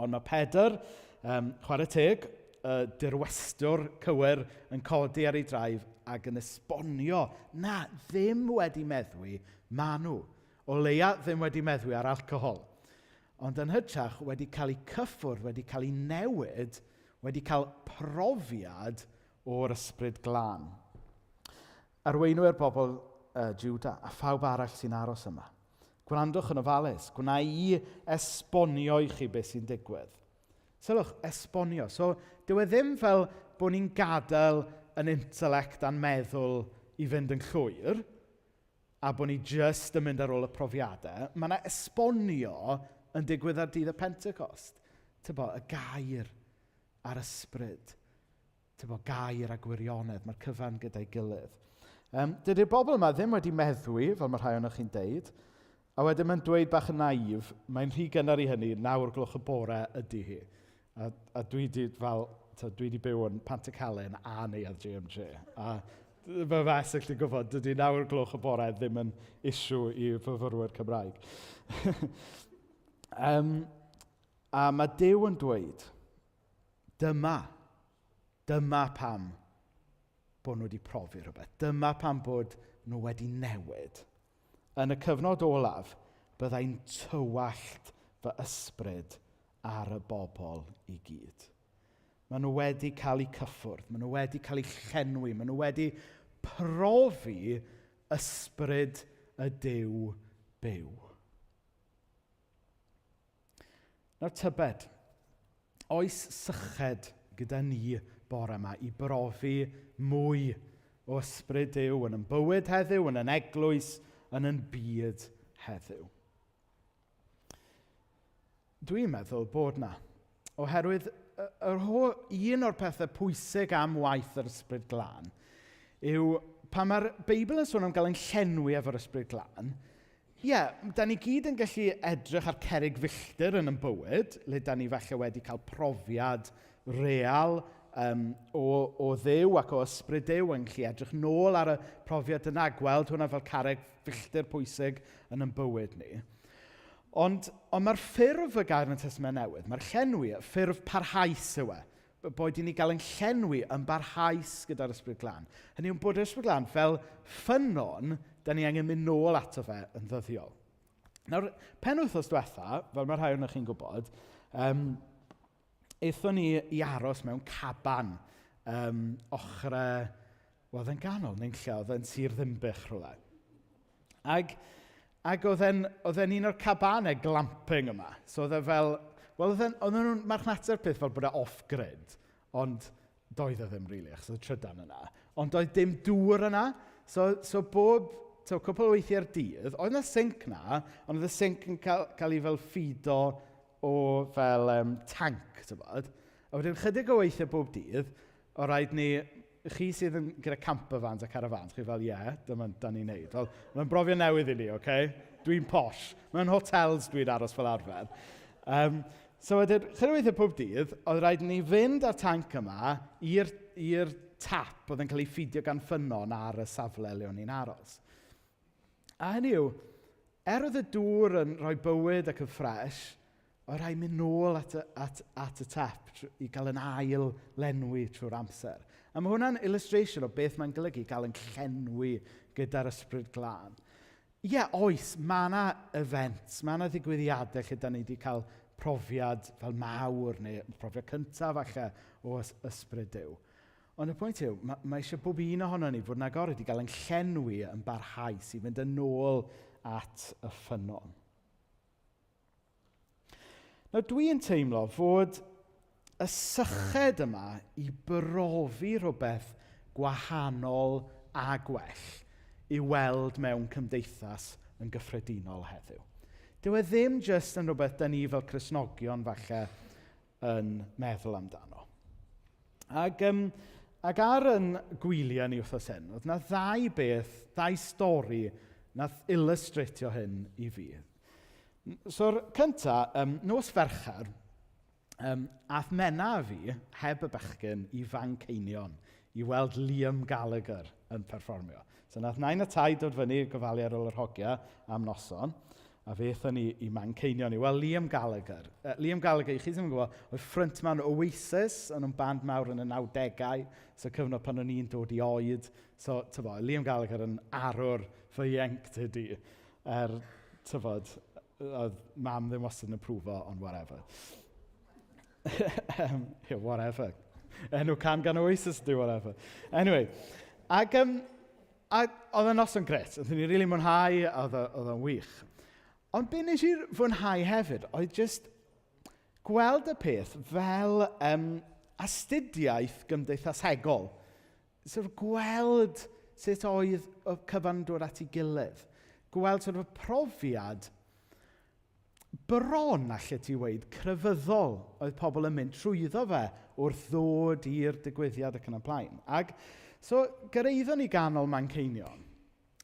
Ond mae Pedr, um, chwarae teg, y dirwestwr cywir yn codi ar ei draif ac yn esbonio, na, ddim wedi meddwi, ma nhw. O leia ddim wedi meddwi ar alcohol. Ond yn hytrach wedi cael eu cyffwrdd, wedi cael eu newid, wedi cael profiad o'r ysbryd glân. Arweinwyr bobl uh, Juda a phawb arall sy'n aros yma. Gwrandwch yn ofalus, gwna i esbonio i chi beth sy'n digwydd. Sylwch, esbonio. So, dyw e ddim fel bod ni'n gadael yn intellect a'n meddwl i fynd yn llwyr, a bod ni jyst yn mynd ar ôl y profiadau. Mae yna esbonio yn digwydd ar dydd y Pentecost. Tybo, y gair a'r ysbryd. Tybo, gair a gwirionedd. Mae'r cyfan gyda'i gilydd. Um, dydy'r bobl yma ddim wedi meddwi, fel mae rhai ohonoch chi'n deud, a wedyn mae'n dweud bach yn naif, mae'n rhy gynnar i hynny, nawr gloch y bore ydy hi. A, a dwi di, fel, to, dwi di byw yn Pantycelyn a Neuadd JMJ. A fy fes yn gallu gwybod, dydy nawr gloch y bore ddim yn issue i fyfyrwyr Cymraeg. um, a mae Duw yn dweud, dyma, dyma pam bod nhw wedi profi rhywbeth. Dyma pam bod nhw wedi newid. Yn y cyfnod olaf, byddai'n tywallt fy ysbryd ar y bobl i gyd. Maen nhw wedi cael eu cyffwrdd, maen nhw wedi cael eu llenwi, maen nhw wedi profi ysbryd y Duw byw. Nawr tybed, oes syched gyda ni bore yma i brofi mwy o ysbryd Duw yn ein bywyd heddiw, yn ein eglwys, yn ein byd heddiw? Dwi'n meddwl bod 'na. Oherwydd yr un o'r pethau pwysig am waith yr Ysbryd Glân yw pan mae'r Beibl yn sôn am gael ein llenwi efo'r Ysbryd Glân, ie, da ni gyd yn gallu edrych ar cerrig filltir yn ein bywyd, le da ni falle wedi cael profiad real o Dduw ac o Ysbryd Duw, yn gallu edrych nôl ar y profiad yna a gweld hwnna fel carreg filltir pwysig yn ein bywyd ni. Ond mae'r ffurf y gair yn y Testament Newydd, mae'r llenwi, y ffurf parhaus yw e. Boed i ni gael ein llenwi yn barhaus gyda'r Ysbryd Glân. Hynny yw bod yr Ysbryd Glân fel ffynnon, da ni angen mynd nôl ato fe yn ddyddiol. Nawr, penwythnos diwetha, fel mae rhai ohonoch chi'n gwybod, aethon ni i aros mewn caban ochrau, wel, oedd e'n ganol, neu'n lle, oedd e'n Sir Ddinbych rhywle. Ac oedd e'n un o'r cabanau glamping yma. So oedd e fel, wel, oedden nhw'n marchnata'r peth fel bod e off-grid, ond doedd e ddim really, achos oedd trydan yna. Ond doedd dim dŵr yna, so bob, so cwpl o weithiau'r dydd, oedd yna sinc na, ond oedd y sinc yn cael ei fel ffido o fel tank, ti'n bod. A wedyn chydig o weithiau bob dydd, o rhaid ni, chi sydd yn gyda camper vans a caravans, chi fel, ie, yeah, dyma da ni'n neud. Wel, mae'n brofiad newydd i ni, oce? Okay? Dwi'n posh. Mewn hotels dwi'n aros fel arfer. So wedyn, chydig o weithiau pob dydd, oedd rhaid ni fynd â'r tanc yma i'r tap oedd yn cael ei ffidio gan ffynnon ar y safle le o'n i'n aros. A hynny yw, er oedd y dŵr yn rhoi bywyd ac yn ffres, oedd rhaid mynd nôl at y tap i gael yn ail lenwi trwy'r amser. A mae hwnna'n illustration o beth mae'n golygu gael yn llenwi gyda'r Ysbryd Glân. Ie, yeah, oes, mae yna events, mae yna ddigwyddiadau lle da ni wedi cael profiad fel mawr neu profiad cyntaf falle o ysbryd Duw. Ond y pwynt yw, mae eisiau bob un ohono ni fod yn agored i gael yn llenwi yn barhaus, i fynd yn ôl at y ffynnon. Nawr, dwi'n teimlo fod y syched yma i brofi rhywbeth gwahanol a gwell i weld mewn cymdeithas yn gyffredinol heddiw. Dyw e ddim jyst yn rhywbeth da ni fel Cristnogion falle yn meddwl amdano. Ac ar yn gwyliau ni wythnos hyn, oedd yna ddau beth, ddau stori nath illustratio hyn i fi. So'r cynta, nos Fercher, ath Menna a fi, heb y bechgyn, i Fanceinion i weld Liam Gallagher yn perfformio. So nath nain a taid dod fyny i gofalu ar ôl yr hogia am noson, a fe aethon ni i Manceinion i weld Liam Gallagher. Liam Gallagher, i chi ddim yn gwybod, oedd frontman Oasis, o'n nhw'n band mawr yn y 90au, so cyfnod pan o'n i'n dod i oed. So, tyfo, Liam Gallagher yn arwr fy ieuenctid i, er, tyfod, oedd mam ddim wastad yn approfo, ond whatever. Yeah, whatever. Enw can gan Oasis ydy whatever. Anyway, a oedd y noson gret. Oedden ni'n rili mwynhau, oedd o'n wych. Ond be nes i fwynhau hefyd oedd jyst gweld y peth fel astudiaeth gymdeithasegol. Sort of gweld sut oedd y cyfan yn dod at ei gilydd. Gweld sort of y profiad bron, allet ti weud, crefyddol oedd pobl yn mynd trwyddo fe wrth ddod i'r digwyddiad ac yn y blaen. Ac so, gyrhaeddon ni ganol Manceinion.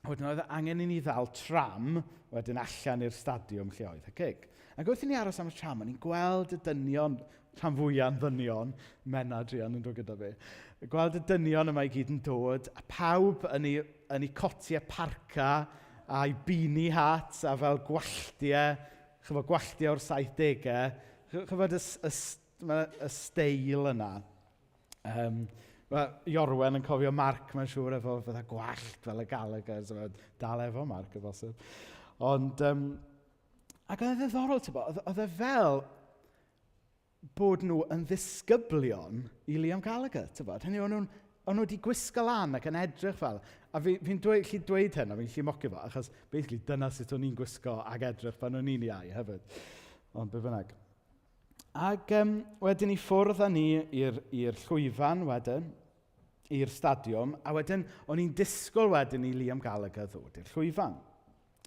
Wedyn oedd angen i ni ddal tram wedyn allan i'r stadiwm lle oedd y gig. Ac wrth i ni aros am y tram, o'n i'n gweld y dynion, rhan fwyaf yn ddynion, Menna druan yn dod gyda fi, gweld y dynion yma i gyd yn dod, a pawb yn eu cotiau parca, a'i beanie hats, a fel gwalltiau, chymod, gwalltiau o'r 70au, chymod y steil yna. Wel, Iorwen yn cofio Mark, mae'n siŵr, efo fydda gwallt fel y Gallagher, so dal efo Mark, o bosib. Ond, ac oedd e'n ddiddorol, ti'n bod, oedd e fel bod nhw yn ddisgyblion i Liam Gallagher, tybod? Hynny, o'n nhw'n o'n nhw wedi gwisgo lan ac yn edrych fel. A fi'n fi dweud, gallu dweud hyn, a fi'n gallu mocio fo, achos basically dyna sut o'n i'n gwisgo ac edrych pan o'n i'n iau hefyd. Ond be bynnag. Ac um, wedyn i ffwrdd â ni i'r llwyfan wedyn, i'r stadiwm, a wedyn o'n i'n disgwyl wedyn i Liam Gallagher ddod i'r llwyfan.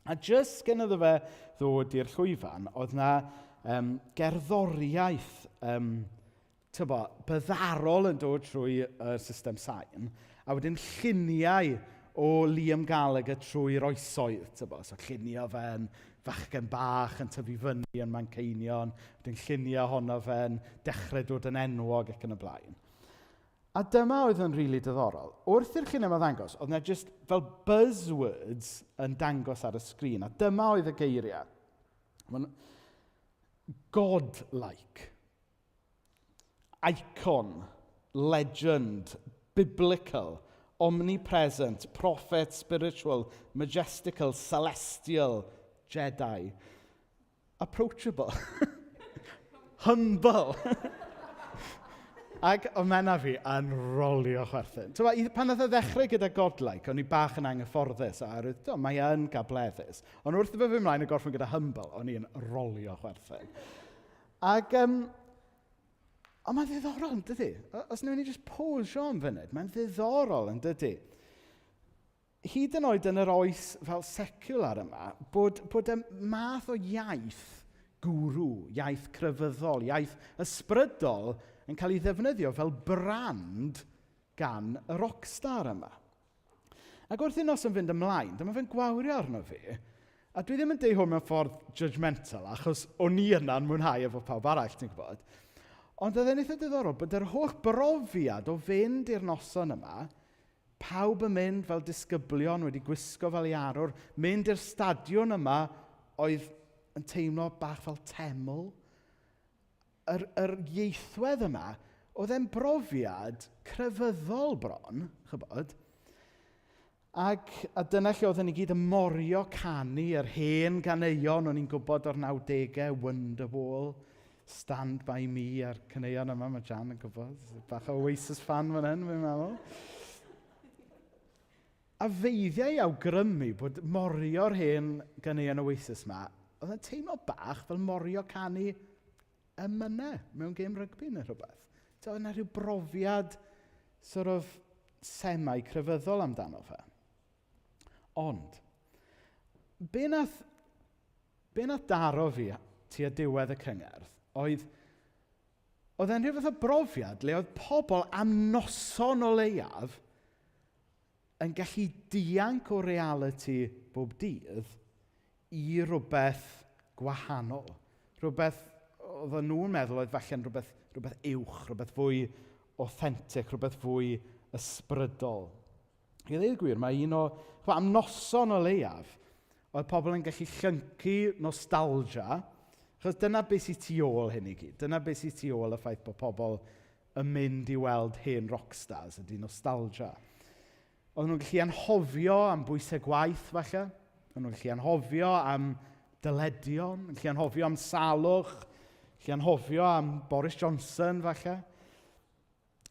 A jyst cyn iddo fe ddod i'r llwyfan, oedd na um, gerddoriaeth um, tybo, byddarol yn dod trwy y system sain, a wedyn lluniau o Liam Gallagher trwy'r oesoedd. Tybo. So llunio fe'n fachgen bach yn tyfu fyny yn Manceinion, wedyn lluniau ohono fe'n dechrau dod yn enwog ac yn y blaen. A dyma oedd yn rili really diddorol. Wrth i'r lluniau yma ddangos, oedd yna just fel buzzwords yn dangos ar y sgrin. A dyma oedd y geiriau. Mae'n God-like, icon, legend, biblical, omnipresent, prophet, spiritual, majestical, celestial, Jedi, approachable, humble. Ac o mena fi yn rolio chwerthin. T'mo, pan nath o ddechrau gyda Godlike, o'n i bach yn anghyfforddus, a roedd, do, mae yn gableddus. Ond wrth iddo fe fynd ymlaen a gorffen gyda humble, o'n i'n rolio chwerthin. Ac, um, ond mae'n ddiddorol, yn dydy? Os wnawn ni just pausio am funud, mae'n ddiddorol, yn dydy? Hyd yn oed yn yr oes fel secular yma, bod, bod y math o iaith guru, iaith crefyddol, iaith ysbrydol yn cael ei ddefnyddio fel brand gan y rockstar yma. Ac wrth i noson fynd ymlaen, dyma fe'n gwawrio arno fi, a dwi ddim yn deud hwn mewn ffordd judgmental, achos o'n i yna'n mwynhau efo pawb arall, ti'n gwybod. Ond oedd e'n eitha diddorol bod yr holl brofiad o fynd i'r noson yma, pawb yn mynd fel disgyblion wedi gwisgo fel i arwr, mynd i'r stadiwn yma oedd yn teimlo bach fel teml. Yr, yr ieithwedd yma, oedd e'n brofiad crefyddol bron, chybod. Ac, a dyna lle oedden ni gyd yn morio canu yr hen ganeuon o'n i'n gwybod o'r 90au, Wonderwall, Stand By Me a'r caneuon yma, mae Jan yn gwybod. Bach o Oasis fan fan hyn, fi'n meddwl. A feiddiau i awgrymu bod morio'r hen ganeuon Oasis yma, oedd yn teimlo bach fel morio canu emynau mewn gêm rygbi neu rhywbeth. So, oedd yna rhyw brofiad sort of semau crefyddol amdano fe. Ond, be nath, be nath daro fi tua diwedd y cyngerdd oedd, oedd e'n rhyw fath o brofiad le oedd pobl am noson o leiaf yn gallu dianc o reality bob dydd i rhywbeth gwahanol. Rhywbeth oedden nhw'n meddwl oedd falle'n rhywbeth, rhywbeth uwch, rhywbeth fwy authentic, rhywbeth fwy ysbrydol. I ddweud y gwir, mae un o... Chwa, am noson o leiaf, oedd pobl yn gallu llyncu nostalgia, achos dyna beth sydd tu ôl hyn i gyd. Dyna beth sydd tu ôl y ffaith bod pobl yn mynd i weld hen rockstars ydy nostalgia. Oedden nhw'n gallu anghofio am bwysau gwaith, falle. Oedden nhw'n gallu anghofio am dyledion, yn gallu anghofio am salwch, gallu anghofio am Boris Johnson, falle.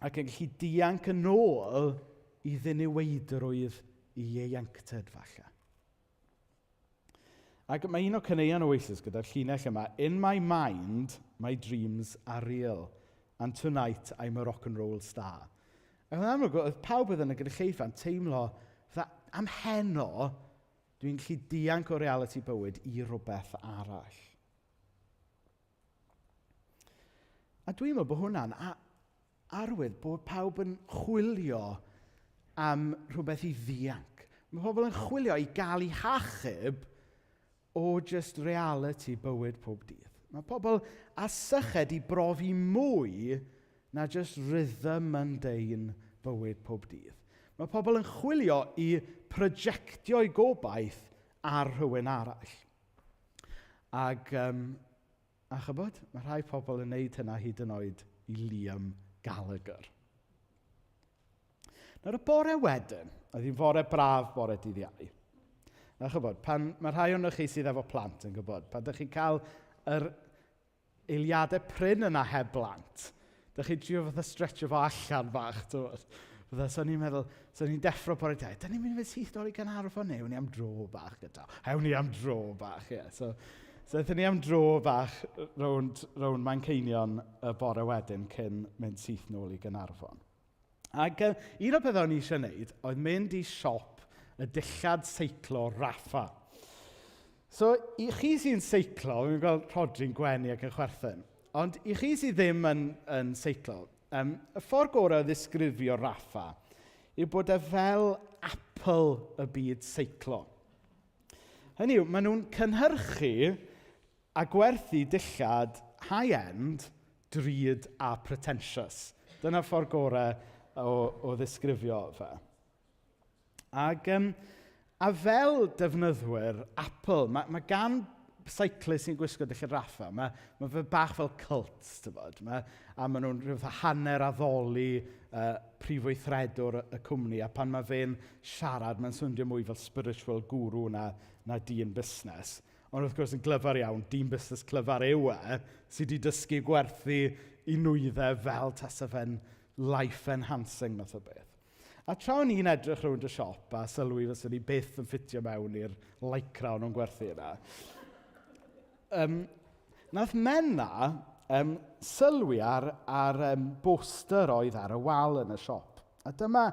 Ac yn gallu dianc yn ôl i ddiniweidrwydd i ieuenctid, falle. Ac mae un o caneuon Oasis gyda'r llinell yma, In my mind, my dreams are real. And tonight, I'm a rock and roll star. Ac yn amlwg, oedd pawb oedd yn y gynulleidfa yn teimlo, fatha, am heno, dwi'n gallu dianc o reality bywyd i rhywbeth arall. A dwi'n meddwl bod hwnna'n arwydd bod pawb yn chwilio am rhywbeth i ddianc. Mae pobl yn chwilio i gael eu hachub o just reality bywyd pob dydd. Mae pobl a syched i brofi mwy na just rhythm mundane bywyd pob dydd. Mae pobl yn chwilio i projectio eu gobaith ar rhywun arall. Ac, um, a chybod, mae rhai pobl yn neud hynna hyd yn oed i Liam Gallagher. Nawr y bore wedyn, oedd hi'n fore braf bore dydd Iau. A chybod, pan mae rhai ohonoch chi sydd efo plant yn gwybod, pan ydych chi'n cael yr eiliadau prin yna heb blant, dych chi'n trio fatha stretcho fo allan bach, ti'n Fatha, so ni'n meddwl, so ni'n deffro bore da, da ni'n mynd i fynd syth nôl i Gaernarfon neu ewn ni am dro bach gyda. Ewn ni am dro bach, ie. Yeah. So, so aethon ni am dro bach rownd, rownd Manceinion y bore wedyn cyn mynd syth nôl i Gaernarfon. Ac un o'r pethau o'n i eisiau gwneud oedd mynd i siop y dillad seiclo Rapha. So, i chi sy'n seiclo, fi'n gweld Rhodri'n gwenu ac yn chwerthin, ond i chi sydd ddim yn, yn seiclo, um, y ffordd gorau o ddisgrifio Rapha yw bod e fel Apple y byd seiclo. Hynny yw, maen nhw'n cynhyrchu a gwerthu dillad high-end, drud a pretentious. Dyna'r ffordd gorau o, o ddisgrifio fe. Ac, um, a fel defnyddwyr Apple, mae, mae gan cyclist sy'n gwisgo dillad Rapha, mae, mae fe bach fel cult, ti'n bod. Mae, a maen nhw'n rhyw fath o hanner addoli prif weithredwr y cwmni, a pan mae fe'n siarad, mae'n swndio mwy fel spiritual guru na, na dyn busnes. Ond wrth gwrs yn glyfar iawn, dyn busnes clyfar yw e, sydd wedi dysgu gwerthu i nwyddau fel tasa fe'n life enhancing math o beth. A tra o'n i'n edrych rownd y siop a sylwi fyswn i byth yn ffitio mewn i'r lycra o'n nhw'n gwerthu yna, um, nath Menna um, sylwi ar, ar um, boster oedd ar y wal yn y siop. A dyma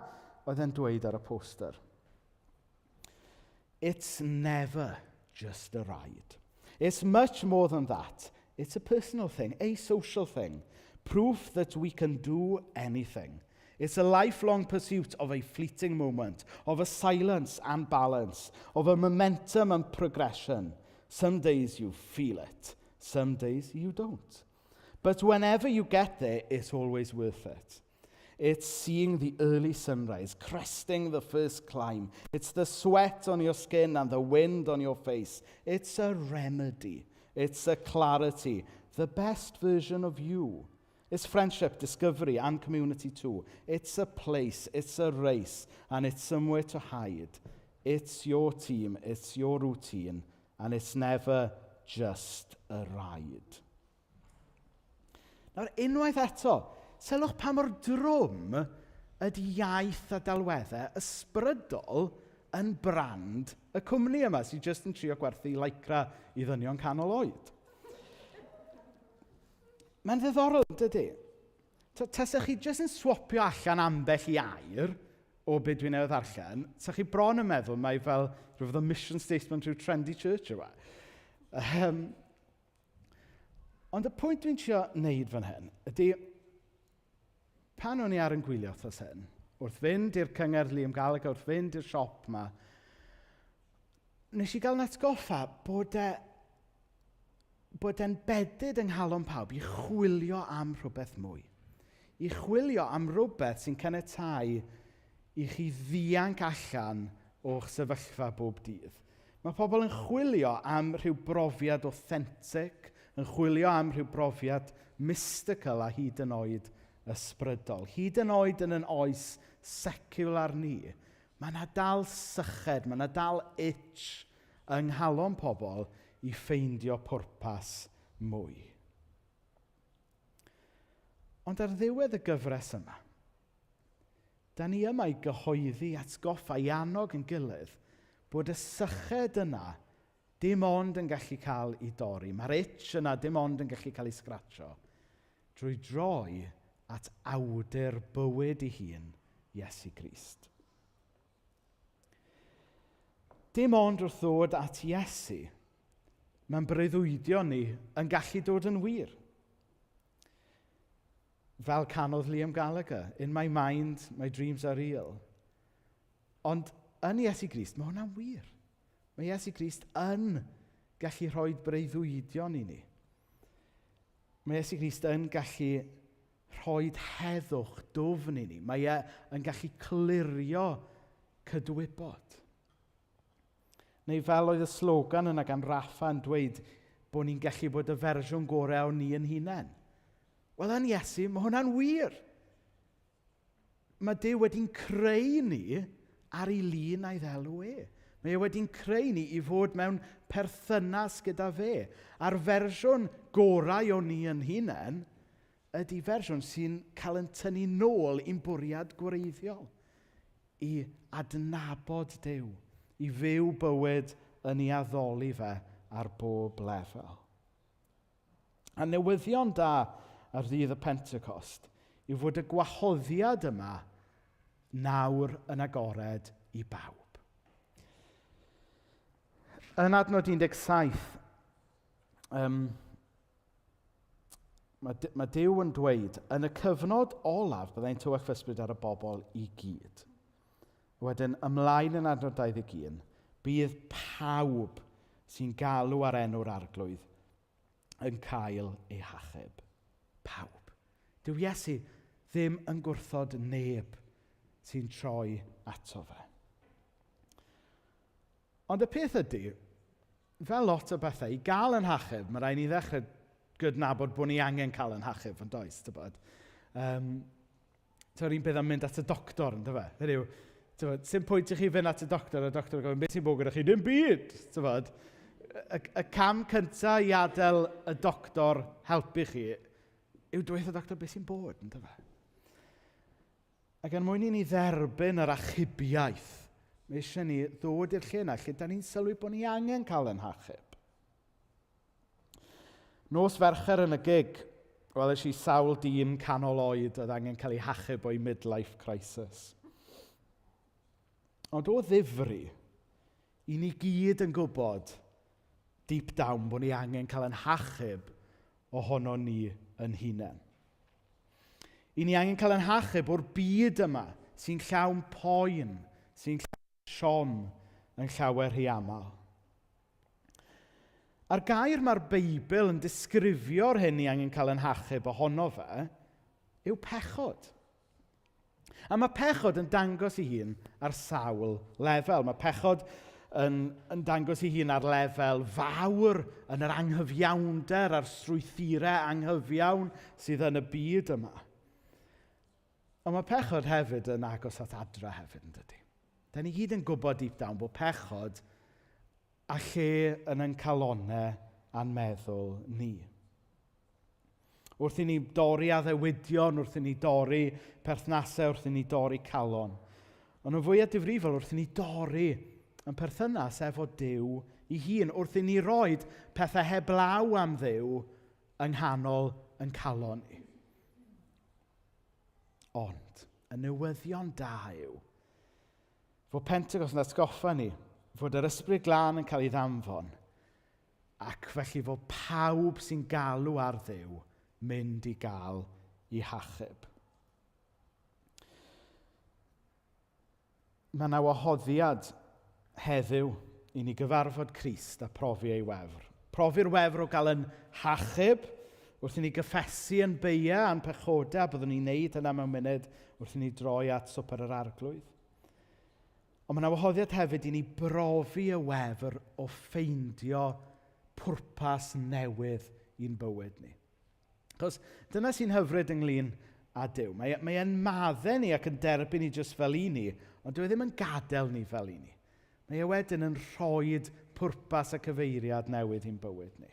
oedd e'n dweud ar y poster. It's never just a ride. It's much more than that. It's a personal thing, a social thing. Proof that we can do anything. It's a lifelong pursuit of a fleeting moment, of a silence and balance, of a momentum and progression. Some days you feel it, some days you don't. But whenever you get there, it's always worth it. It's seeing the early sunrise, cresting the first climb. It's the sweat on your skin and the wind on your face. It's a remedy. It's a clarity. The best version of you. It's friendship, discovery, and community too. It's a place, it's a race, and it's somewhere to hide. It's your team, it's your routine, and it's never just a ride. Nawr, unwaith eto, sylwch pa mor drwm ydy iaith a delweddau ysbrydol yn brand y cwmni yma sydd jyst yn trio gwerthu lycra i ddynion canol oed. Mae'n ddiddorol, dydy? Tasech chi jyst yn swopio allan ambell i air o beth dwi'n newydd ddarllen, sa chi bron yn meddwl mai fel rhyw fath o mission statement rhyw trendy church yw e. Um, ond y pwynt dwi'n trio wneud fan hyn ydy, pan o'n i ar yn gwylio wrthos hyn, wrth fynd i'r cyngerdd Liam Gallagher, wrth fynd i'r siop ma, nes i gael atgoffa bod e bod e'n bedydd yng nghalon pawb i chwilio am rhywbeth mwy. I chwilio am rhywbeth sy'n caniatáu i chi ddianc allan o'ch sefyllfa bob dydd. Mae pobl yn chwilio am rhyw brofiad authentic, yn chwilio am rhyw brofiad mystical a hyd yn oed ysbrydol. Hyd yn oed yn yn oes secular ni, mae yna dal syched, mae yna dal itch yng nghalon pobl i ffeindio pwrpas mwy. Ond ar ddiwedd y gyfres yma, da ni yma i gyhoeddi atgoffa i annog yn gilydd bod y syched yna dim ond yn gallu cael ei dorri. Mae'r itch yna dim ond yn gallu cael ei sgratio drwy droi at awdur bywyd ei hun, Iesu Grist. Dim ond wrth ddod at Iesu, mae'n breuddwydio ni yn gallu dod yn wir. Fel canodd Liam Gallagher, in my mind, my dreams are real. Ond yn Iesu Grist, mae hwnna'n wir. Mae Iesu Grist yn gallu rhoi breuddwydion i ni. Mae Iesu Grist yn gallu rhoi heddwch dwfn i ni. Mae e yn gallu clirio cydwybod. Neu fel oedd y slogan yna gan Rapha yn dweud bod ni'n gallu bod y fersiwn gorau o ni yn hunain. Wel, yn Iesu, mae hwnna'n wir. Mae Duw wedi'n creu ni ar ei lun a'i ddelw e. Mae e wedi'n creu ni i fod mewn perthynas gyda fe. A'r fersiwn gorau o ni yn hunain ydy fersiwn sy'n cael yn tynnu nôl i'n bwriad gwreiddiol. I adnabod Duw, i fyw bywyd yn ei addoli fe ar bob lefel. A newyddion da ar ddydd y Pentecost yw fod y gwahoddiad yma nawr yn agored i bawb. Yn adnod 17, mae Duw yn dweud, yn y cyfnod olaf byddai'n tywallt fy ysbryd ar y bobl i gyd. Wedyn, ymlaen yn adnod 21, bydd pawb sy'n galw ar enw'r Arglwydd yn cael eu hachub. Pawb. Dyw Iesu ddim yn gwrthod neb sy'n troi ato fe. Ond y peth ydy, fel lot o bethau, i gael yn hachub, mae rhaid ni ddechrau gydnabod bod ni angen cael yn hachub, yn does, tybod. Yr un peth am mynd at y doctor, yn dyfe? Hynny yw, tybod, sim pwynt i chi fynd at y doctor, a doctor yn gofyn, beth sy'n bod gyda chi? Dim byd, tybod. Y cam cyntaf i adael y doctor helpu chi yw dweud y doctor beth sy'n bod, yn dyfe? Ac er mwyn i ni dderbyn yr achubiaeth, mae eisiau ni ddod i'r lle yna lle da ni'n sylwi bod ni angen cael yn hachub. Nos Fercher yn y gig, weles i sawl dyn canol oed oedd angen cael ei hachub o'i midlife crisis. Ond o ddifri, i ni gyd yn gwybod deep down bod ni angen cael yn hachub ohono ni yn hunain. I ni angen cael yn hachub o'r byd yma sy'n llawn poen, sy'n llawn siom yn llawer rhy aml. A'r gair mae'r Beibl yn disgrifio'r hyn ni angen cael yn hachub ohono fe yw pechod. A mae pechod yn dangos ei hun ar sawl lefel. Mae pechod yn dangos ei hun ar lefel fawr yn yr anghyfiawnder a'r strwythurau anghyfiawn sydd yn y byd yma. Ond mae pechod hefyd yn agos at adra hefyd, yn dydy? Da ni gyd yn gwybod deep down bod pechod a lle yn ein calonnau a'n meddwl ni. Wrth i ni dorri addewidion, wrth i ni dorri perthnasau, wrth i ni dorri calon. Ond yn fwyaf difrifol, wrth i ni dorri yn perthynas efo Duw ei hun, wrth i ni roed pethau heblaw am Dduw yng nghanol yn calon ni. Ond, y newyddion da yw fod Pentecost yn atgoffa ni fod yr Ysbryd Glân yn cael ei ddanfon ac felly fod pawb sy'n galw ar Dduw mynd i gael ei hachub. Mae yna wahoddiad heddiw i ni gyfarfod Crist a profi ei wefr. Profi'r wefr o gael yn hachub wrth i ni gyffesu yn beia a'n pechodau, a byddwn ni'n neud hynna mewn munud wrth i ni droi at swper yr Arglwydd. Ond mae yna wahoddiad hefyd i ni brofi y wefr o ffeindio pwrpas newydd i'n bywyd ni. Achos dyna sy'n hyfryd ynglyn â Duw. Mae e'n maddau ni ac yn derbyn ni jyst fel i ni, ond dyw e ddim yn gadael ni fel i ni. Mae e wedyn yn rhoi pwrpas a cyfeiriad newydd i'n bywyd ni.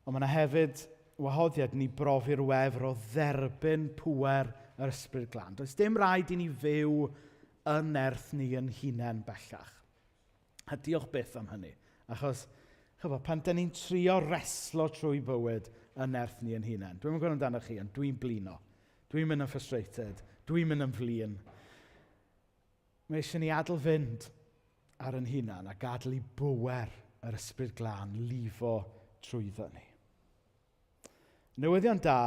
Ond mae yna hefyd wahoddiad ni brofi'r wefr o dderbyn pŵer yr Ysbryd Glân. Does dim rhaid i ni fyw yn nerth ni yn hunain bellach. A diolch byth am hynny. Achos, chybod, pan dyn ni'n trio reslo trwy bywyd yn nerth ni yn hunain. Dwi'm yn gwybod amdano chi, ond dwi'n blino. Dwi'n mynd yn frustrated. Dwi'n mynd yn flin. Mae eisiau ni adael fynd ar yn hunan a gadael i bŵer yr Ysbryd Glân lifo trwyddo ni. Newyddion da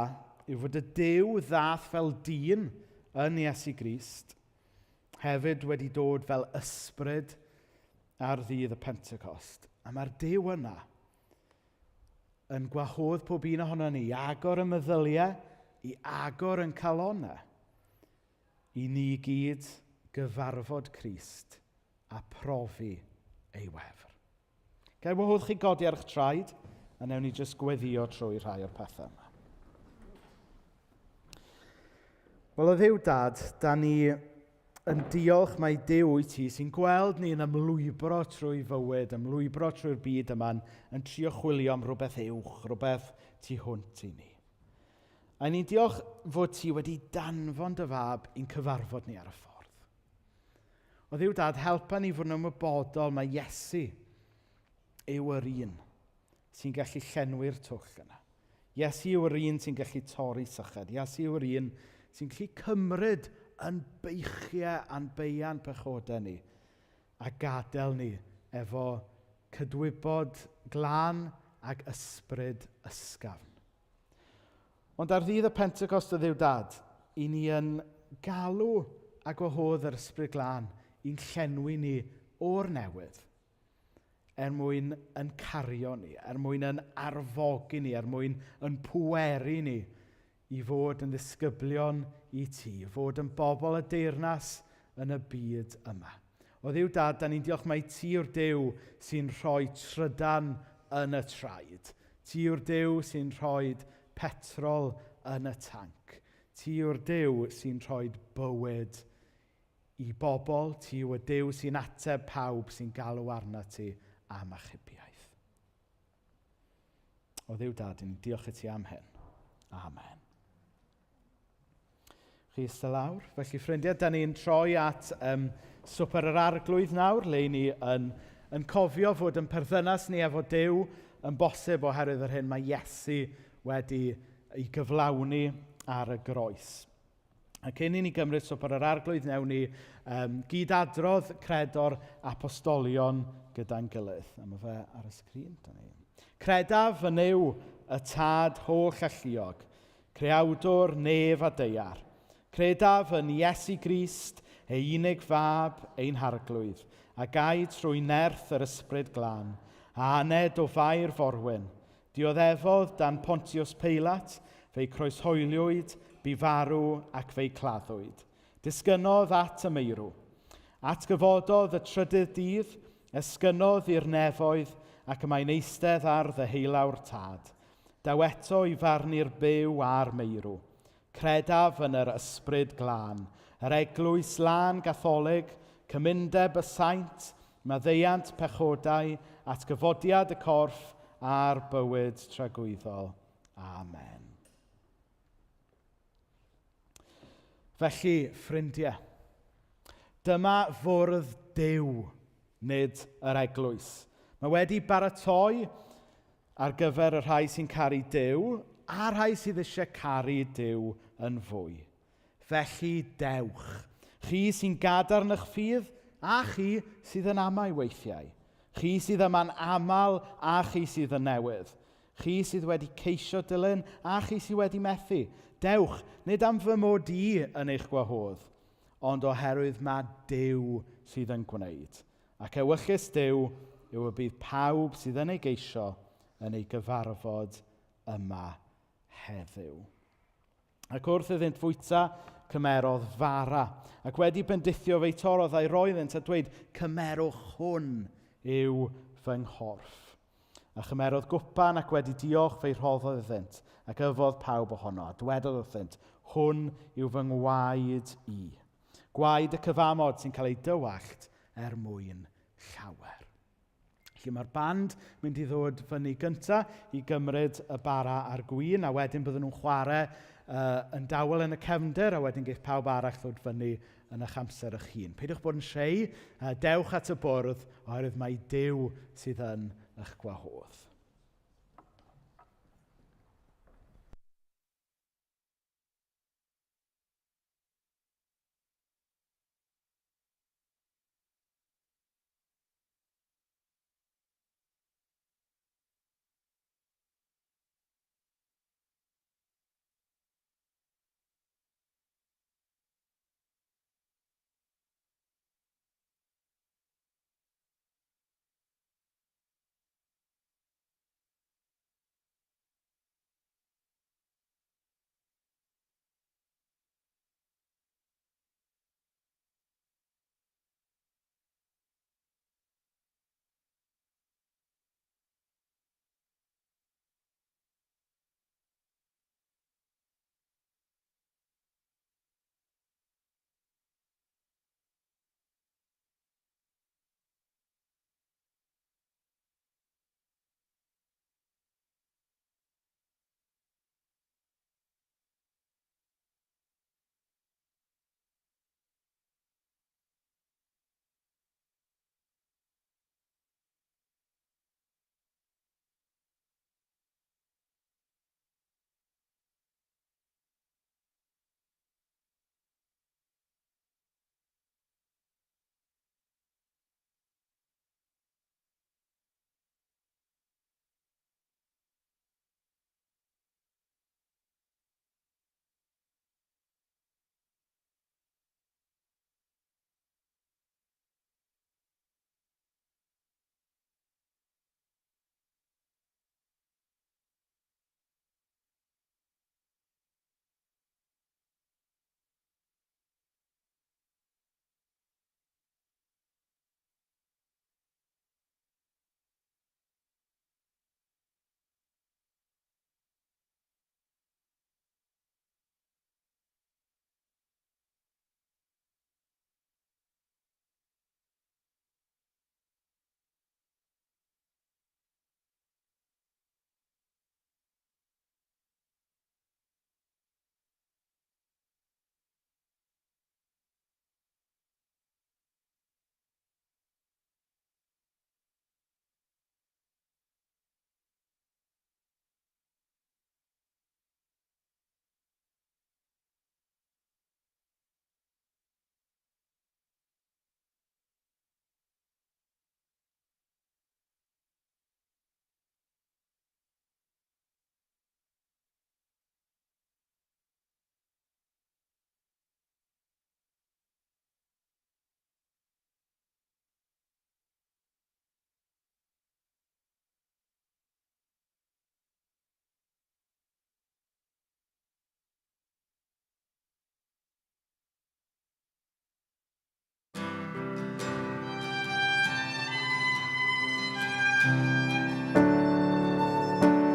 yw fod y Duw ddath fel dyn yn Iesu Grist hefyd wedi dod fel ysbryd ar ddydd y Pentecost. A mae'r Duw yna yn gwahodd pob un ohono ni i agor y meddyliau, i agor yn calonnau, i ni gyd gyfarfod Crist a profi ei wefr. Ga i wahodd chi godi ar eich traed, a newn ni jyst gweddio trwy rhai o'r pethau yma. Wel, o Dduw Dad, da ni yn diolch mai Duw wyt ti sy'n gweld ni'n ymlwybro trwy fywyd, ymlwybro trwy'r byd yma, yn trio chwilio am rhywbeth uwch, rhywbeth tu hwnt i ni. A ni'n diolch fod ti wedi danfon dy fab i'n cyfarfod ni ar y ffordd. O Dduw Dad, helpa ni fod yn ymwybodol mae Iesu yw yr un sy'n gallu llenwi'r twll yna. Iesu yw'r un sy'n gallu torri syched. Iesu yw'r un sy'n gallu cymryd yn beichiau a'n beian pechodau ni a gadael ni efo cydwybod glân ac ysbryd ysgafn. Ond ar ddydd y Pentecost o Dduw Dad, i ni yn galw a gwahodd yr Ysbryd Glân i'n llenwi ni o'r newydd, er mwyn yn cario ni, er mwyn yn arfogi ni, er mwyn yn pweru ni i fod yn ddisgyblion i ti, i fod yn bobl y deyrnas yn y byd yma. O Dduw Dad, da ni'n diolch mai ti yw'r Duw sy'n rhoi trydan yn y traed. Ti yw'r Duw sy'n rhoi petrol yn y tanc. Ti yw'r Duw sy'n rhoi bywyd i bobl. Ti yw y Duw sy'n ateb pawb sy'n galw arna ti am achubiaeth. O Dduw Dad, ni'n diolch i ti am hyn. Amen. Chi eistedd lawr. Felly, ffrindiau, da ni'n troi at swper yr Arglwydd nawr, le ni yn cofio fod yn perthynas ni efo Duw yn bosib oherwydd yr hyn mae Iesu wedi ei gyflawni ar y groes. A cyn i ni gymryd swper yr Arglwydd, newn ni gyd-adrodd credo'r apostolion gyda'n gilydd. A mae fe ar y sgrin. Da ni. Credaf yn Nuw y Tad holl alluog, creawdwr nef a daear. Credaf yn Iesu Grist, ei unig fab, ein harglwydd, a gai trwy nerth yr Ysbryd Glân, a aned o Fair Forwyn. Dioddefodd dan Pontius Peilat, fe'i croeshoeliwyd, bu farw ac fe'i claddwyd. Disgynnodd at y meirw. Atgyfododd y trydydd dydd, esgynnodd i'r nefoedd ac y mae'n eistedd ar ddeheulaw'r Tad. Daw eto i farnu'r byw a'r meirw. Credaf yn yr Ysbryd Glân, yr Eglwys Lân Gatholig, cymundeb y saint, maddeuant pechodau, atgyfodiad y corff a'r bywyd tragwyddol. Amen. Felly, ffrindiau, dyma fwrdd Duw, nid yr eglwys. Mae wedi baratoi ar gyfer y rhai sy'n caru Duw a'r rhai sydd eisiau caru Duw yn fwy. Felly dewch, chi sy'n gadarn eich ffydd a chi sydd yn amau weithiau. Chi sydd yma'n aml a chi sydd yn newydd. Chi sydd wedi ceisio dilyn a chi sydd wedi methu. Dewch, nid am fy mod i yn eich gwahodd, ond oherwydd mae Duw sydd yn gwneud. Ac ewyllys Duw yw y bydd pawb sydd yn ei geisio yn ei gyfarfod yma heddiw. Ac wrth iddynt fwyta, cymerodd fara. Ac wedi bendithio fe'i torrodd a'i roi iddynt a dweud, cymerwch hwn yw fy nghorff. A chymerodd gwpan ac wedi diolch fe'i rhoddodd iddynt, ac yfodd pawb ohono, a dwedodd wrthynt, hwn yw fy ngwaed i. Gwaed y cyfamod sy'n cael ei dywallt er mwyn llawer. Felly mae'r band mynd i ddod fyny gynta i gymryd y bara a'r gwin, a wedyn bydden nhw'n chwarae yn dawel yn y cefndir, a wedyn geith pawb arall ddod fyny yn eich amser eich hun. Peidiwch bod yn siei, dewch at y bwrdd, oherwydd mae Duw sydd yn eich gwahodd.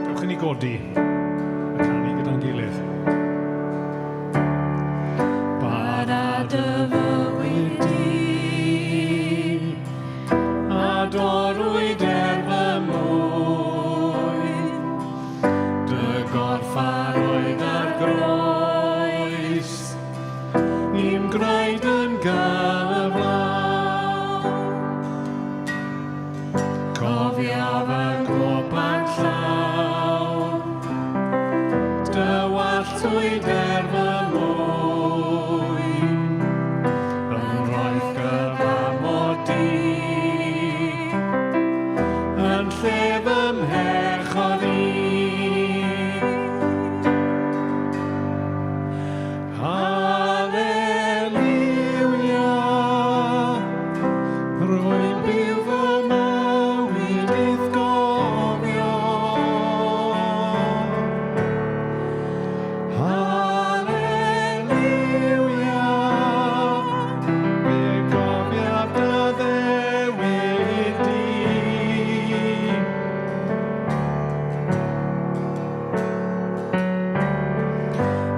Dewch i ni godi a canu gyda'n gilydd. Bara dy fywyd di, a dorrwyd er fy mwyn, dy gorff a roed ar groes, i'm gwneud yn gyflawn. Cofiaf y gwpan llawn, dy walltwyd er fy mwyn, yn rhoi'th gyfamod di, yn lle fy mhechod i. Haleluia, rwy'n byw fy mywyd i'th gofio. Haleluia, fe gofiaf dy addewid di.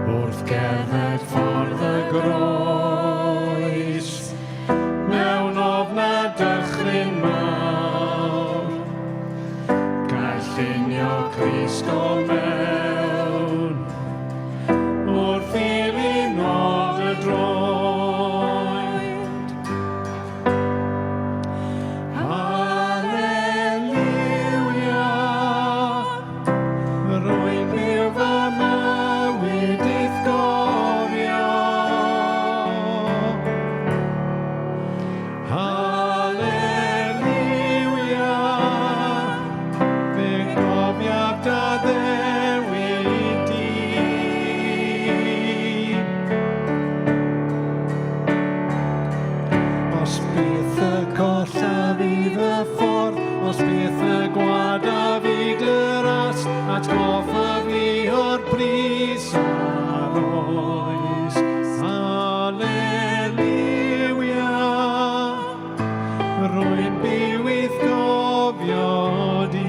Wrth gerdded ffordd y groes, mewn ofn a dychryn mawr, gael llunio Crist o mewn, wrth ddilyn ôl dy droed. Haleluia, rwy'n byw fy mywyd i'th gofio. Haleluia, fe gofiaf dy addewid di. Os byth y collaf i fy ffordd, os byth y gwadaf i dy ras, atgoffa fi o'r pris a roes. Haleluia, rwy'n byw i'th gofio di.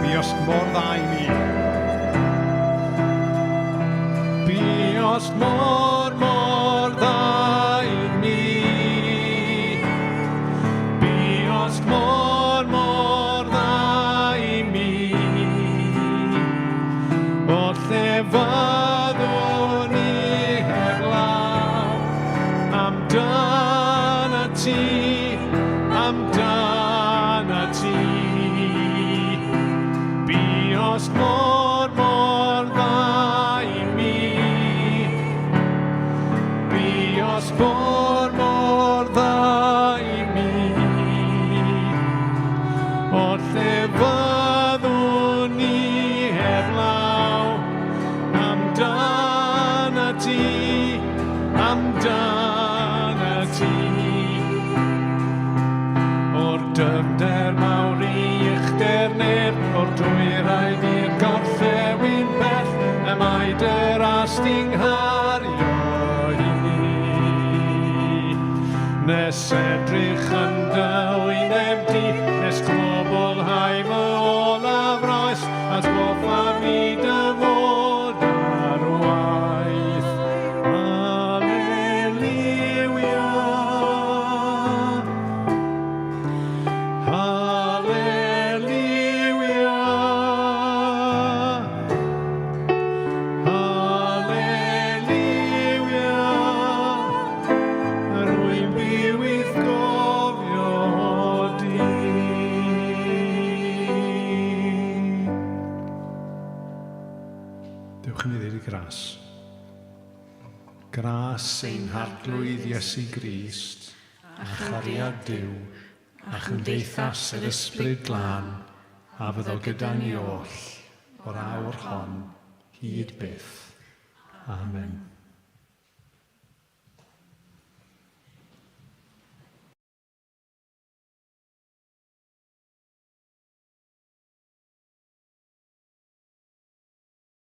Buost mor dda i mi. Buost mor, mor dda i mi. Buost mor, mor dda i mi. O lle fyddwn i heblaw amdanat ti, amdanat ti. Buost mor, mor dda i mi. Buost mor, mor dda i mi. O lle fyddwn i heblaw amdanat ti, amdanat ti. O'r dyfnder mawr i uchder nef, o'r dwyrain i'r gorllewin bell, y mae dy ras di'n nghario i. Nes edrych yn dy wyneb di, nes cwblhau fy olaf ras, atgoffa fi dy fod ar waith. Haleluia. Haleluia. Haleluia. Rwy'n byw i'th gofio di. Dewch i ni ddweud y gras. Gras ein Harglwydd Iesu Grist, a chariad Duw, a chymdeithas yr Ysbryd Glân, a fyddo gyda ni oll, o'r awr hon, hyd byth. Amen.